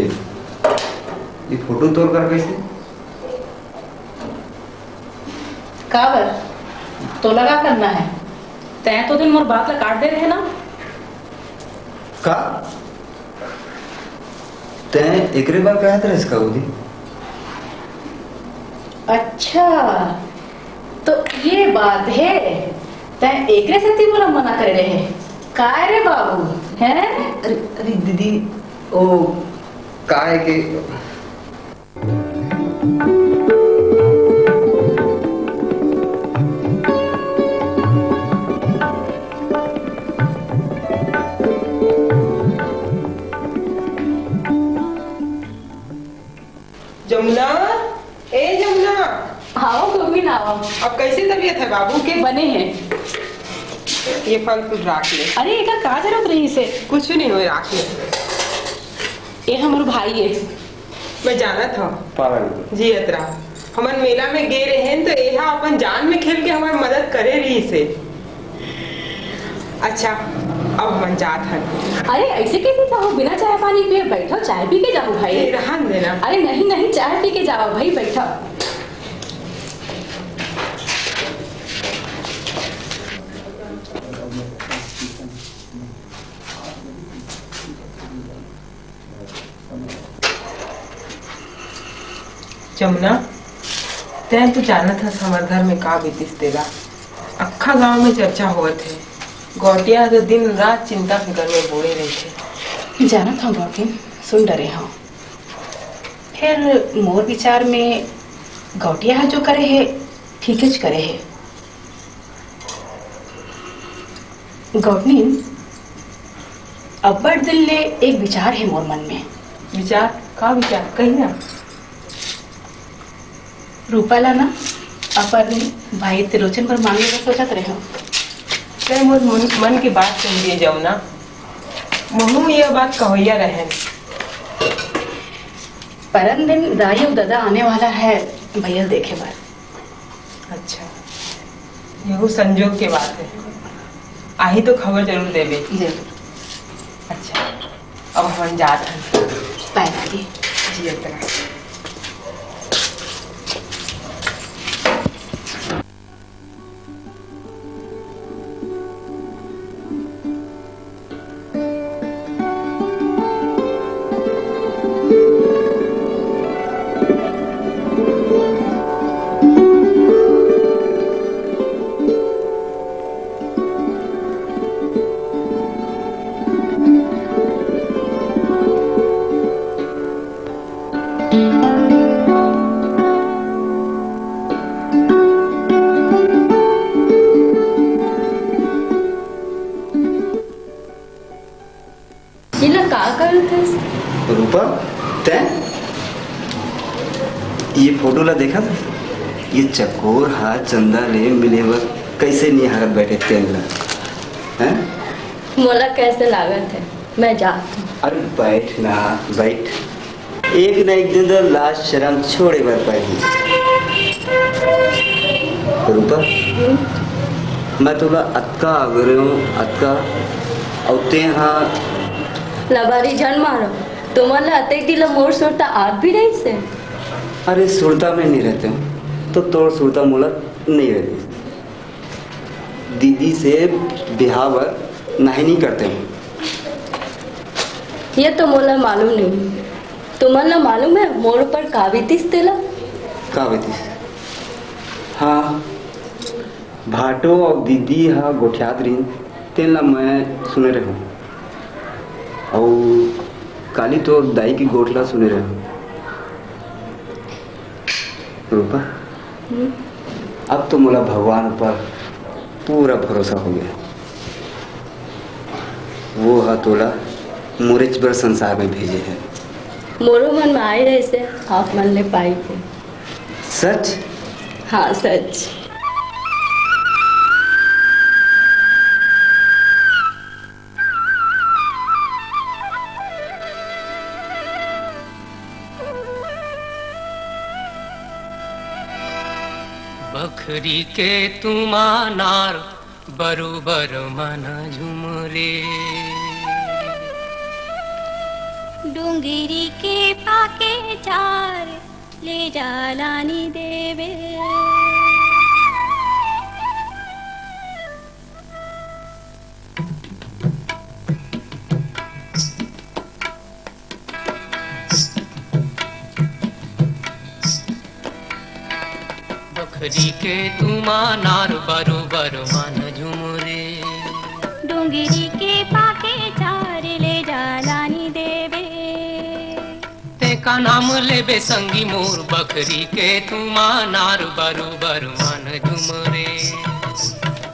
ये फोटो तोर करा कैसे? काबर? तोला का करना हे? तैं तो दिन मोर बात ला काट दे रहे ना। का? तैं एकरे बर कहत रहिस का ओ दिन? अच्छा, तो ये बात हे, तैं एकरे सेती मोला मना करे रहे। काय रे बाबू, हैं? अरे, अरे दीदी, ओ, काय के जमुना, ए जमुना। आओ गोविंद, आओ। अब कैसे तबीयत है बाबू के? बने हैं। ये फल फूल राख ले। अरे, एकर का जरूरत रहिस हे? कुछ नहीं होय, राख ले। ये हमर भाई हे। मैं जानत हव। पागल। जियत रहा। हमन मेला में गे रहेन, तो एहा अपन जान में खेल के हमर मदद करे रहिस हे। अच्छा, अब हमन जात हन। अरे, ऐसे कैसे जाहू बिना चाय पानी पिए? बैठव, चाय पी के जाहू भाई। ए, रहन देना। अरे नहीं, नहीं, चाय पी के जाओ भाई, बैठव। जमुना, तैं तो जानत हस हमर घर में का बीतिस तेला। अक्खा गांव में चर्चा होवत हे। गौटिया तो दिन रात चिंता फिकर में बोड़े रहिथे। जानत हंव गौटिन, सुन डरे हंव। फेर मोर विचार में गौटिया ह जो करे हे, ठीकेच करे हे। गौटनी, अब्बड़ दिन ले एक विचार हे मोर मन में। विचार? का विचार? कही ना। रूपा ला ना अपन भाई त्रिलोचन बर मांगे बर सोचत रहेंव। तैं मोर मन, मन के बात सुन लिए जमुना। महूं ये बात कहवइया रहेन। परन दिन दाई अउ ददा आने वाला हे भैया ल देखे बर। अच्छा, यहू संजोग के बात हे। आही तो खबर जरूर देबे। जरूर। अच्छा, अब हमन जात हन। बाय दादी। जियत रहा। फोटो ला देखत, ये चकोर हा चंदा ले मिले बर कैसे निहारत बैठे तेन ला, हैं? मोला कैसे लागत है, मैं जात हूँ। अरे बैठ ना, बैठ। एक ना एक दिन तो लाज शरम छोड़े बर पड़ही। रूपा, मैं तोला अतका आगरे हूँ, अतका, अउ तें हा लबारी झन मारो, तुमन ला अतेक दिन ला मोर सुरता आत भी रहिस हे? अरे सुरता में नहीं रहते हूँ, तो तोर सुरता मोला नहीं रहती। दीदी से बिहाव नहीं, नहीं करते हूँ। ये तो मोला मालूम नहीं। तुमन ला मालूम है मोर ऊपर का बीतिस तेला? का बीतिस? हाँ, भाटो अउ दीदी हा गोठियात रहिन, तेन ला मैं सुने रहेंव। अउ काली तो दाई के गोठ ला सुने रहेंव। रूपा, हम्म। अब तो मोला भगवान ऊपर पूरा भरोसा हो गया। वो हा तोला मोरेच बर संसार में भेजे है। मोरो मन में आए रहिस हे, आप मन ले पाई के। सच? हाँ, सच। बखरी के तुमा नार बरोबर मन झुमरे। डोंगरी के पाके चार ले जा लानी देवे। बखरी के तुमा नार बरोबर मन झुमरे। डोंगरी के पाके चार ले जा लानी देवे। तेका नाम लेबे संगी मोर, बखरी के तुमा नार बरोबर मन झुमरे।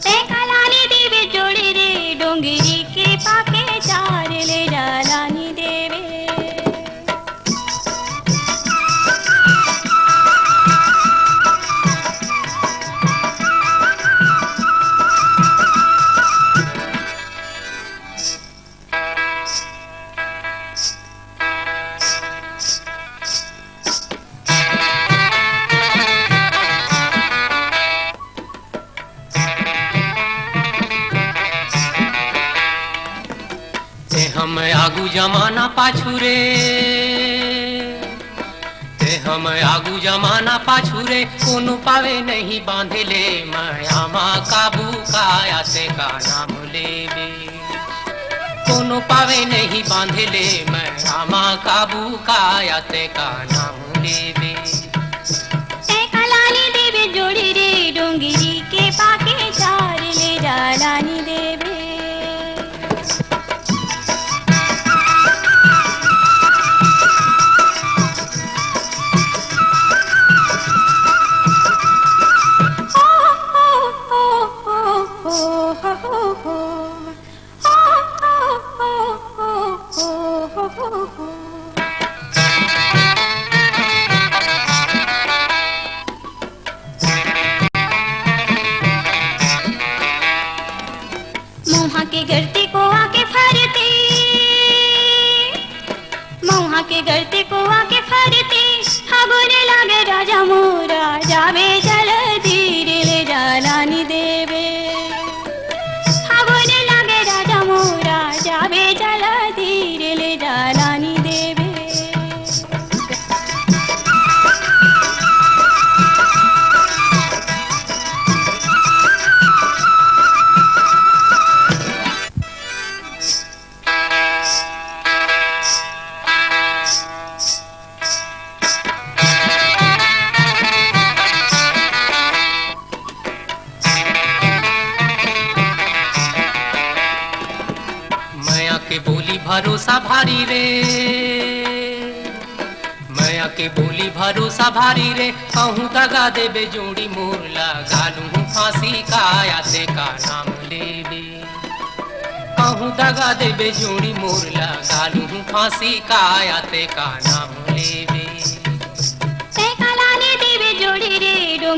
तेका लानी देवे जोड़ी रे, डोंगरी के पाके चार ले जा लानी देवे। ते हम आगू जमाना पाछू रे, ते हम आगू जमाना पाछू रे, कोनो पावे नहीं बांधे ले, मैं आमा काबू का आते का नाम लेबे। कोनो पावे नहीं बांधे ले, मैं आमा काबू का आते का नाम लेबे। ते कलाली देवे जोड़ी रे, डोंगरी के पाके चार ले जा लानी देवे। मोहा के गरती को आके फरते, मोहा के गरती को आके फरते, हागुने लागे राजा मोरा, जावे जल धीर ले जा लानी देवे। हागुने लागे राजा मोरा, जावे जल धीर ले जा लानी देवे। मया के बोली भरोसा भारी रे, मया के बोली भरोसा भारी रे, कहूँ दगा देबे जोड़ी मोर लगा लूँ फांसी का आते का नाम लेबे। कहूँ दगा देबे जोड़ी मोर लगा लूँ फांसी का आते का नाम लेबे। ते कलाली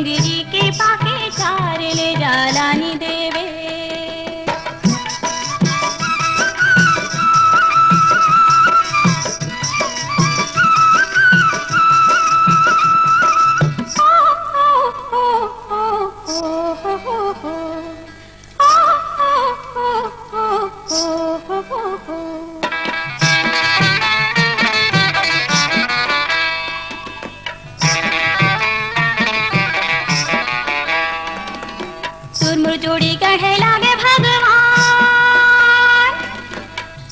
गिरी के पाके चार ले जाला नी देवे। तोर मोर जोड़ी गढ़े लागे भगवान,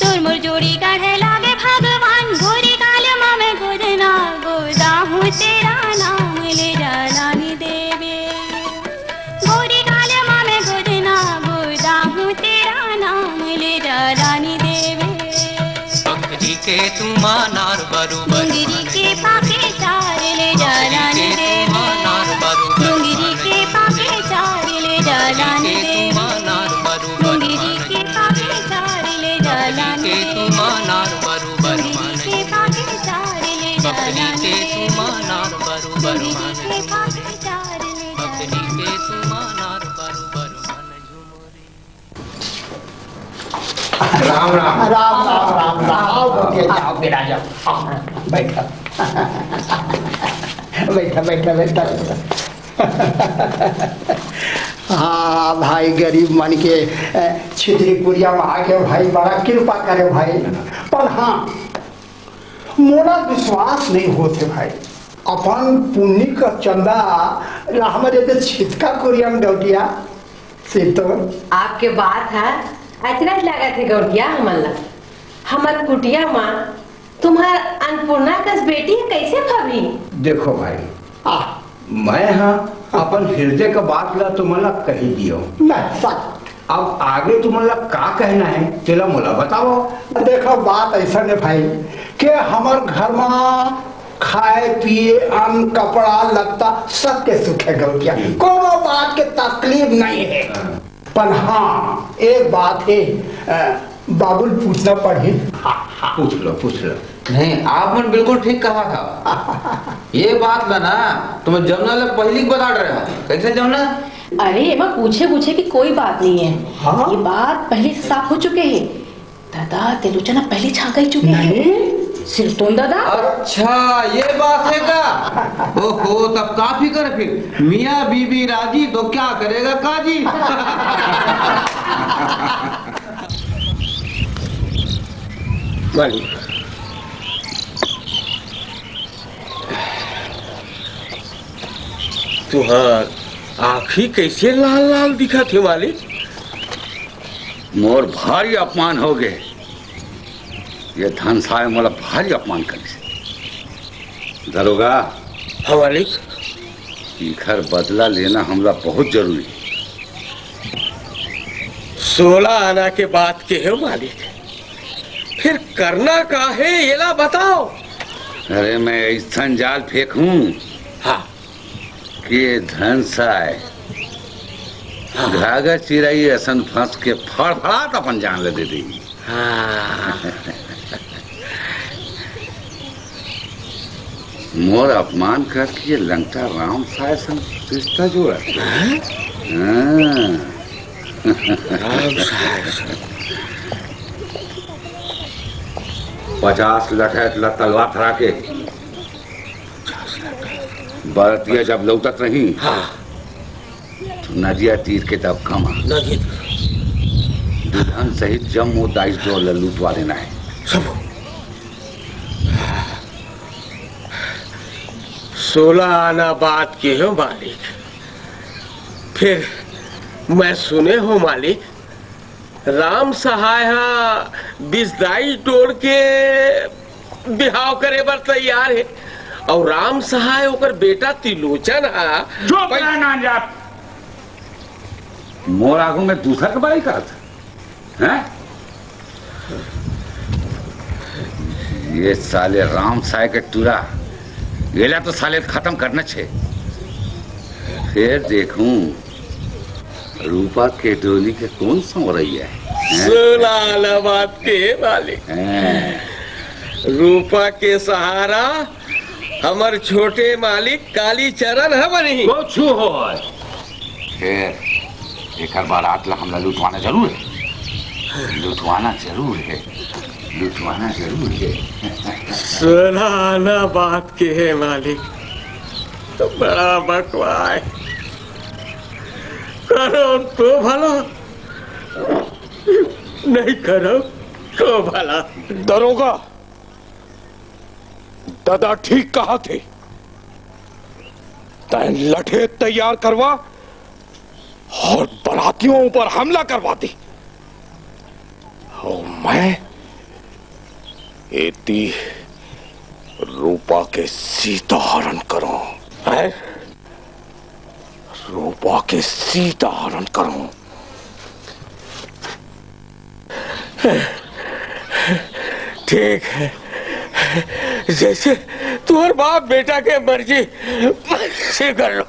तोर मोर जोड़ी गढ़े लागे भगवान। गोरी गाल मा मैं गोदना गोदा हूँ, तेरा नाम ले जाला नी देवे। गोरी गाल मा मैं गोदना गोदा हूँ, तेरा नाम ले जाला नी देवे। पंखरी के तुमा नार बरोबर डोंगरी के पाके चार ले जाला नी देवे। डोंगरी के पाके चार ले जाला नी देवे। डोंगरी के पाके चार ले जाला नी देवे। डोंगरी के पाके चार ले जाला नी देवे। डोंगरी के पाके चार ले जाला नी देवे। राम राम। राम राम, राम राम। आओ, आओ, आओ, आओ, बेटा, जाओ। आओ, बैठो। बैठो, बैठो, बैठो, बैठो। हाँ भाई, गरीब मन के, अ, छितरी कुरिया मा आके भाई बड़ा कृपा करे भाई। पर हाँ, मोला विश्वास नहीं होत हे भाई, अपन पुन्नी का चंदा ला हमर एदे छितका कुरिया म डौटिया से तो। आपके बात ह अचरज लागत हे गौटिया हमन ला। हमर कुटिया म तुम्हर अन्नपूर्णा कस बेटी ह कइसे फबही? देखो भाई, आ, मैं ह अपन हृदय का बात ला तुमन ला कही दियो। नहीं, सच। अब आगे तुमन ला का कहना हे, तेला मोला बताओ। देखो, बात अइसन हे भाई, के हमर घर मा खाए, पिए, अन्न, कपड़ा, लत्ता, सबके सुख हे गौटिया। हम्म। कोनो बात के तकलीफ नहीं हे। हाँ। पर हाँ, एक बात हे, अ, बाबू ल पूछना पड़ही। हाँ, हाँ। पूछ लो, पूछ लो। नहीं, आप मन बिल्कुल ठीक कहा था। ये बात ला ना, तुम्हें जमुना ले पहली बता रहे हो। कैसे जमुना? अरे, एमा पूछे, पूछे की कोई बात नहीं है। हाँ? ये बात पहले से साफ हो चुके है। दादा, त्रिलोचन अब पहले छांका ही चुके हैं। नहीं। सिरतोन दादा। अच्छा, ये बात है का? ओहो, तब काफी कर फिर। मियाँ बीबी राजी तो क्या करेगा काजी? मालिक, तुहार आँखी कैसे लाल लाल दिखत हे मालिक? मोर भारी अपमान हो गे। ये धनसाय मोला भारी अपमान करिस। दरोगा। हाँ मालिक। इखर बदला लेना हमला बहुत जरूरी हे। सोलह आना के बात के हो मालिक, फिर करना का हे, येला बताओ। अरे, मैं अइसन जाल फेंकहूँ। हाँ। के धनसाय हाँ। घाघर चिरई असन फंस के फड़फड़ात अपन जान ल दे देही। हाँ। मोर अपमान करके ये लंगटा रामसाय संग रिश्ता जोड़ा। हाँ? हाँ। रामसाय संग। पचास लठैत ला तलवार धरा के बरतिया जब लौटत रही, हाँ। तो नदिया तीर के दबका मा नदिया तीर। दुल्हन सहित जम्मो दाई डोर ल लूटवा लेना हे। सब। सोलह आना बात के हो मालिक। फिर मैं सुने हो मालिक, राम सहाय ह बिसदाई टोर के बिहाव करे बर तैयार हे, अउ राम सहाय ओकर बेटा त्रिलोचन ह चुप पै- रह ना जा। मोर आगू में दूसर के बड़ाई करत हे, हैं? ये साले राम सहाय के टूरा, येला तो साले खतम करना छे। फिर देखूं, रूपा के डोली के कोन संवरइया हे? हैं? सोलह आना बात के मालिक। हैं। रूपा के सहारा हमर छोटे मालिक कालीचरण ह बनही। कुछु होय। फेर एकर बारात ला हमला लुटवाना जरूर हे। लुटवाना जरूर हे। लुटवाना जरूर हे। सुना ना बात के हे मालिक, तो बड़ा बकवाय। करो तो भला, नहीं करो तो भला। दरोगा, दादा ठीक कहा थे। तैं लठे तैयार करवा और बरातियों ऊपर हमला करवा दी। और मैं एती रूपा के सीता हरण करूं। हैं? रूपा के सीता हरण करूं। ठीक है, जैसे तुम्हारे बाप बेटा के मर्जी, वैसे कर लो।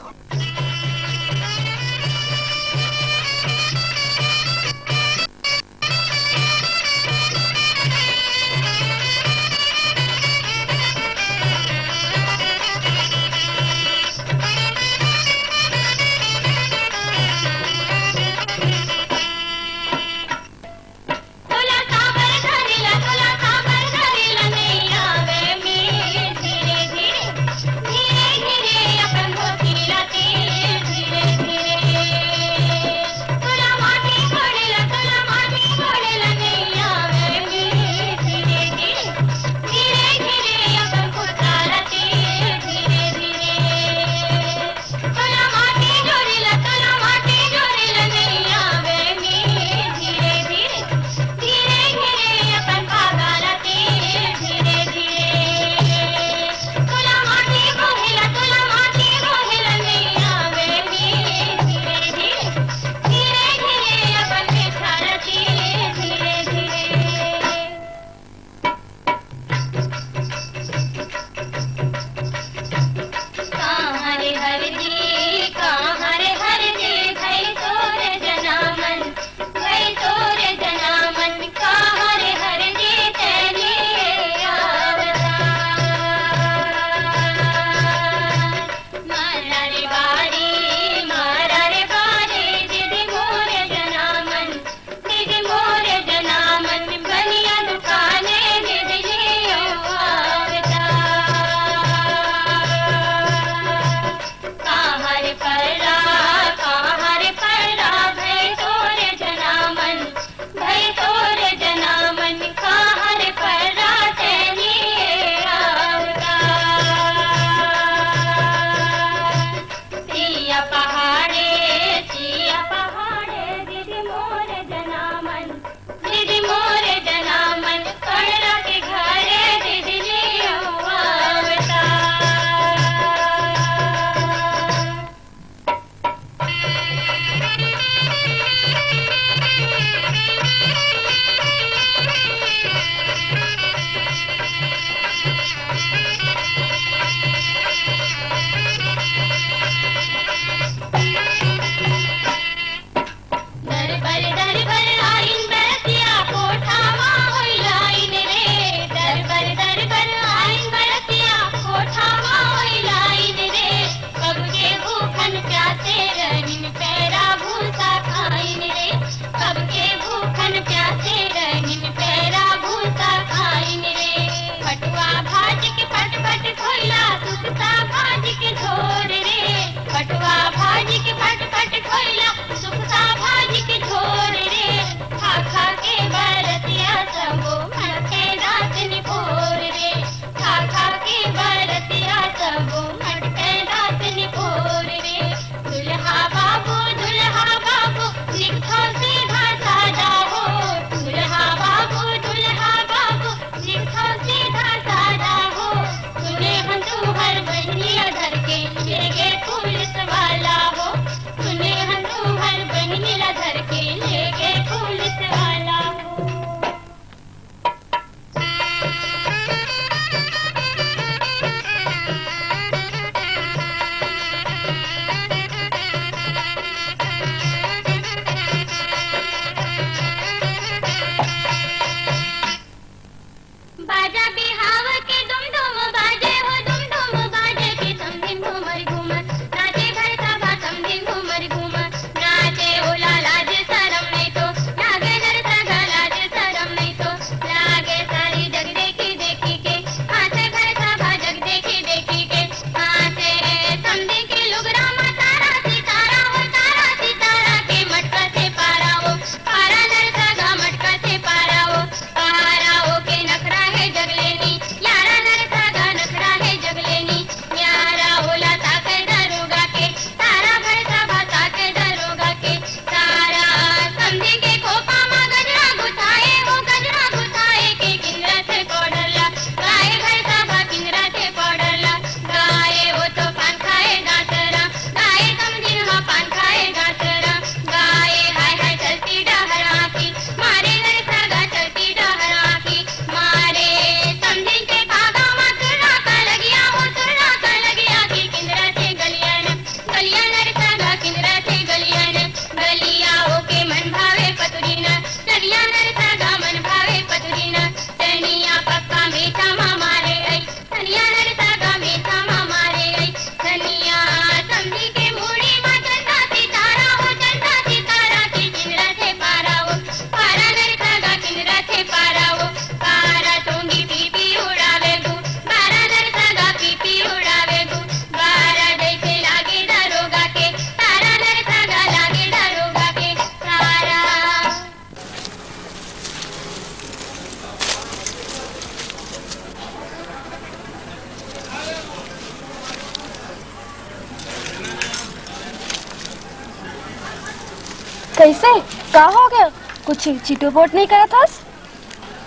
कइसे? का हो गया? कुछ चिटोपोट नहीं करत हस?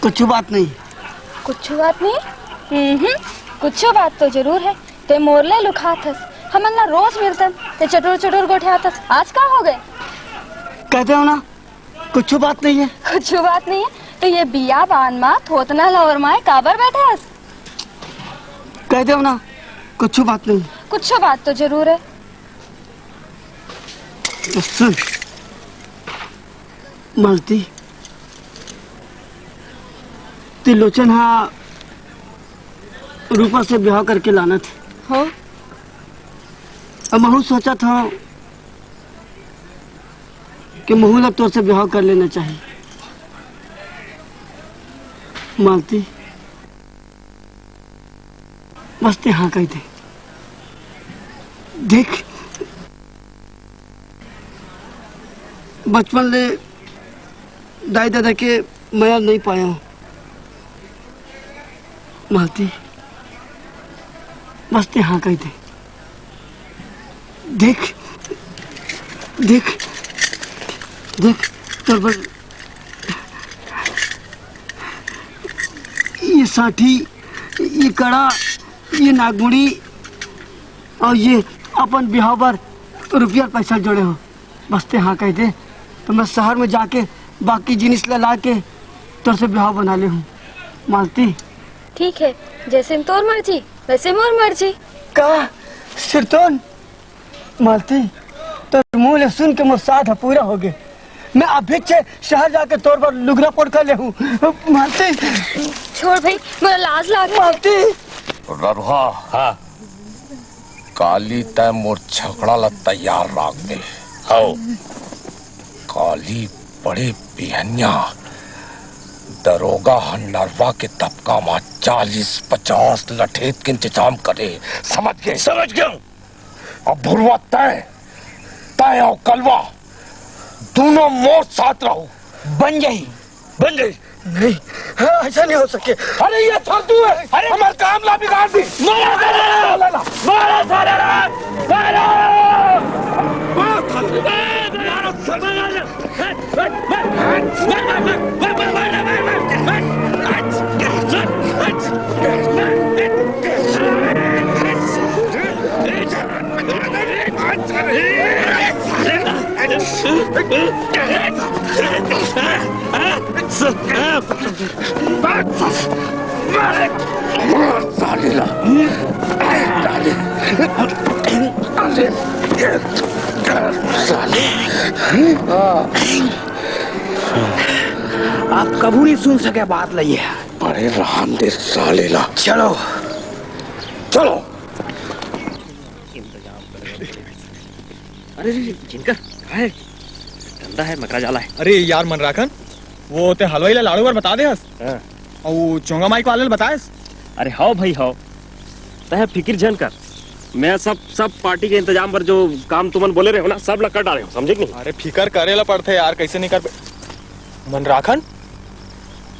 कुछ बात नहीं। कुछ बात नहीं? हम्म, कुछ बात तो जरूर है। ते मोर ले लुखात हस, हमन ला रोज मिलतन, ते चटोर चटोर गोठियात हस, आज का हो गए? कहते हो ना, कुछ बात नहीं है। कुछ बात नहीं है, तो ये बियाबान मा थोथना ला ओरमाए काबर बैठे हस? कहते हो ना, कुछ बात नहीं। कुछ बात तो जरूर है। तो सुन, मालती, त्रिलोचन हा रूपा से बिहाव करके लानत हे। हो? अब महू सोचत हंव कि महू ला तोर से बिहाव कर लेना चाहिए। मालती, बस ते हाँ कहि दे। देख, बचपन ले दाई ददा के मया नहीं पाया हूँ। मालती, बस ते हाँ कहि दे। देख, देख, देख, तोर बर ये साठी, ये कड़ा, ये नागमुड़ी अउ ये अपन बिहाव बर रुपया पैसा जोड़े हंव। बस ते हाँ कहि दे, तो मैं शहर में जाके बाकी जिनिस ला लाके तोर से बिहाव बना लेहूँ, मालती। ठीक है, जैसे तोर मर्जी, वैसे मोर मर्जी। का सिरतोन? मालती, तोर मुंह ले सुन के मोर साध पूरा हो गे। मैं अभी से शहर जाके तोर बर लुगरा पोड़का लेहूँ, मालती। छोड़ भाई, मोला लाज लाग। मालती। ररुहा। हाँ। काली तैं मोर छकड़ा ला तैयार राख दे। हव। काली बड़े बिहनिया दरोगा ह नरवा के दबका मा चालीस पचास लठेत के इंतजाम करे। समझ गे? समझ गेंव। अब भुरवा तैं, तैं अउ कलवा दूनों मोर साथ रहो। बन जाही। बन जाही। नहीं, हाँ, ऐसा नहीं हो सके। अरे, ये फालतू है। अरे, हमारा काम ला बिगाड़ दी। मारो साले ला। मारो साले ला। मारो। मारो साले ला। मार साले ला। साले। साले। अब कभू नहीं सुन सके बात ला ये। बड़े राम दे साले ला। चलो। चलो। अरे रे, रे, जिनकर, कहाँ है? धंधा है, मकरा जाला है। अरे यार मनराखन, वो ते हलवाई ला लाड़ू बर बता दे हस। हाँ। अउ वो चोंगा माइक वाले ला बताएस? अरे हव भाई हव, तैं फिकिर झन कर, मैं सब, सब पार्टी के इंतजाम बर जो काम तुमन बोले रहे हो ना, सब ला कर डारे हो, समझे कि नहीं? अरे फिकर करे ला पड़थे यार, कैसे नहीं कर पे-, मनराखन,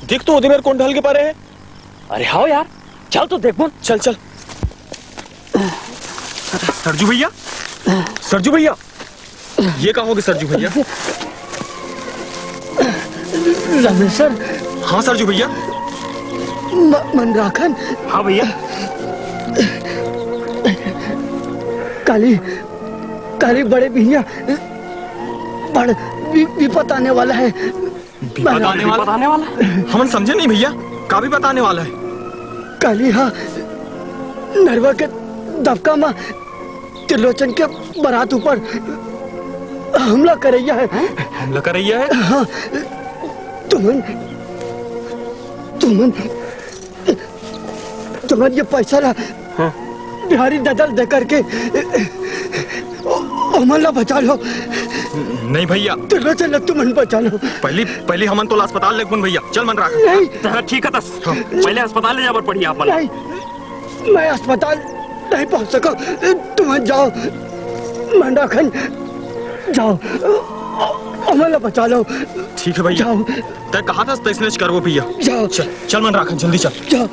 देख तो ओदे मेर कोन ढल के परे है। अरे हव यार, चल तो देखबो। चल, चल। सरजू भैया, सरजू भैया, ये का होगे सरजू भैया? रमेश सर। हाँ सरजू भैया। म-, मनराखन। हाँ भैया। काली, काली बड़े भैया, बड़ वि-, विपत आने वाला है। विपत आने वाला? विपत आने वाला? हमन समझे नहीं भैया, का विपत आने वाला है? काली हा नरवा के दबका मा त्रिलोचन के बरात ऊपर हमला करइया है। हमला करइया है? हाँ, तुमन, तुमन, तुमन ये पैसा ला हाँ। बिहारी ददा ल दे करके ओ-, ओमन ला बचा लो। नहीं भैया। त्रिलोचन ला तुमन बचा लो। पहली, पहली हमन तो ला अस्पताल लेगबन भैया। चल मनराखन। नहीं। हाँ, ठीक है तस। हाँ। पहले अस्पताल ले जाबर पड़ही आप मन ला। नहीं। मैं अस्पताल नहीं पहुंच सका। तुम जाओ, मनराखन, जाओ, हमन ला बचा लो। ठीक है भैया। जाओ। तैं कहा था तैसने करबो भैया। जाओ। चल, चल मनराखन, जल्दी चल। जाओ।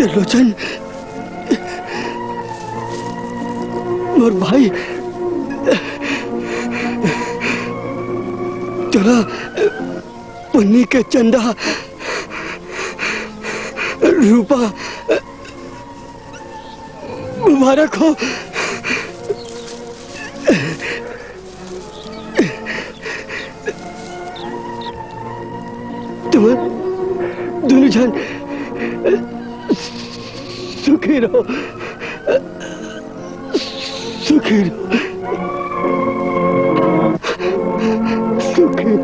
त्रिलोचन, मोर भाई, तोला पुन्नी के चंदा, रूपा, मुबारक हो। तुम दोनों जन सुखी रहो, सुखी रहो, सुखी।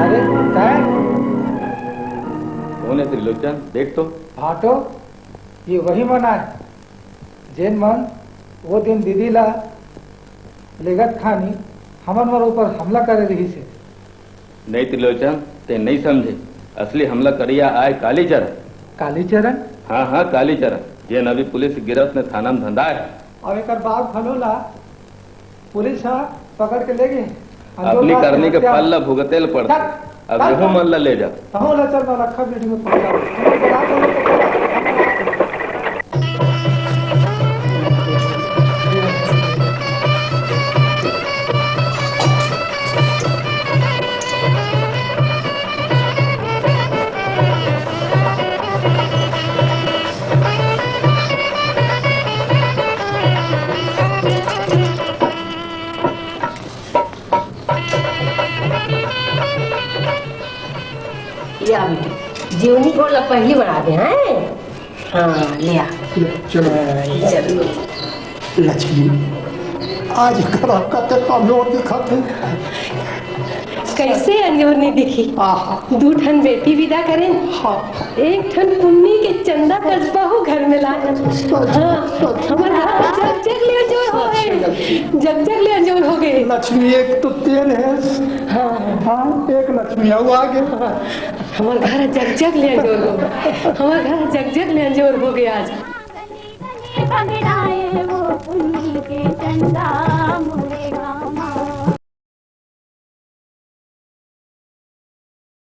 अरे, काय? कौन है त्रिलोचन? देख तो। हाँ तो, ये वही मन आय, जेन मन वो दिन दीदी ला लेगत खानी हमन मन ऊपर हमला करे रहिस हे। नहीं त्रिलोचन, ते नहीं समझे। असली हमला करिया आय कालीचरण। कालीचरण? हाँ, हाँ, कालीचरण, जेन अभी पुलिस के गिरफ्त में थाना में धंधा है। और एकर बाप घलो ला पुलिस ह पकड़ के ले गे। अपनी करनी के फल ला भुगते ल पड़थे। अब यहू मन ला ले जा। तहूँ ला चल, मैं रखा वीडियो में पहुंचा। ले आ बेटी, जीवनी गोड़ ला पहली बना दे, हैं? हाँ, ले आ। ले, चलो। हाँ, चलो। लक्ष्मी, आज करा कते कमजोर दिखत हे। कैसे अंजोर नहीं दिखी? आहा। दू ठन बेटी विदा करेन, हाँ। एक ठन पुन्नी के चंदा कस बहू घर में लाए। हाँ, हमर घर जग जग ले अंजोर हो गए, जग जग ले अंजोर हो गए। लक्ष्मी एक तो तेन हे। हाँ, हाँ, एक लक्ष्मी अउ आगे। हमर घर जग जग ले अंजोर हो गए, हमर घर जग जग ले अंजोर हो गए आज। भगड़ाए वो पुन्नी के चंदा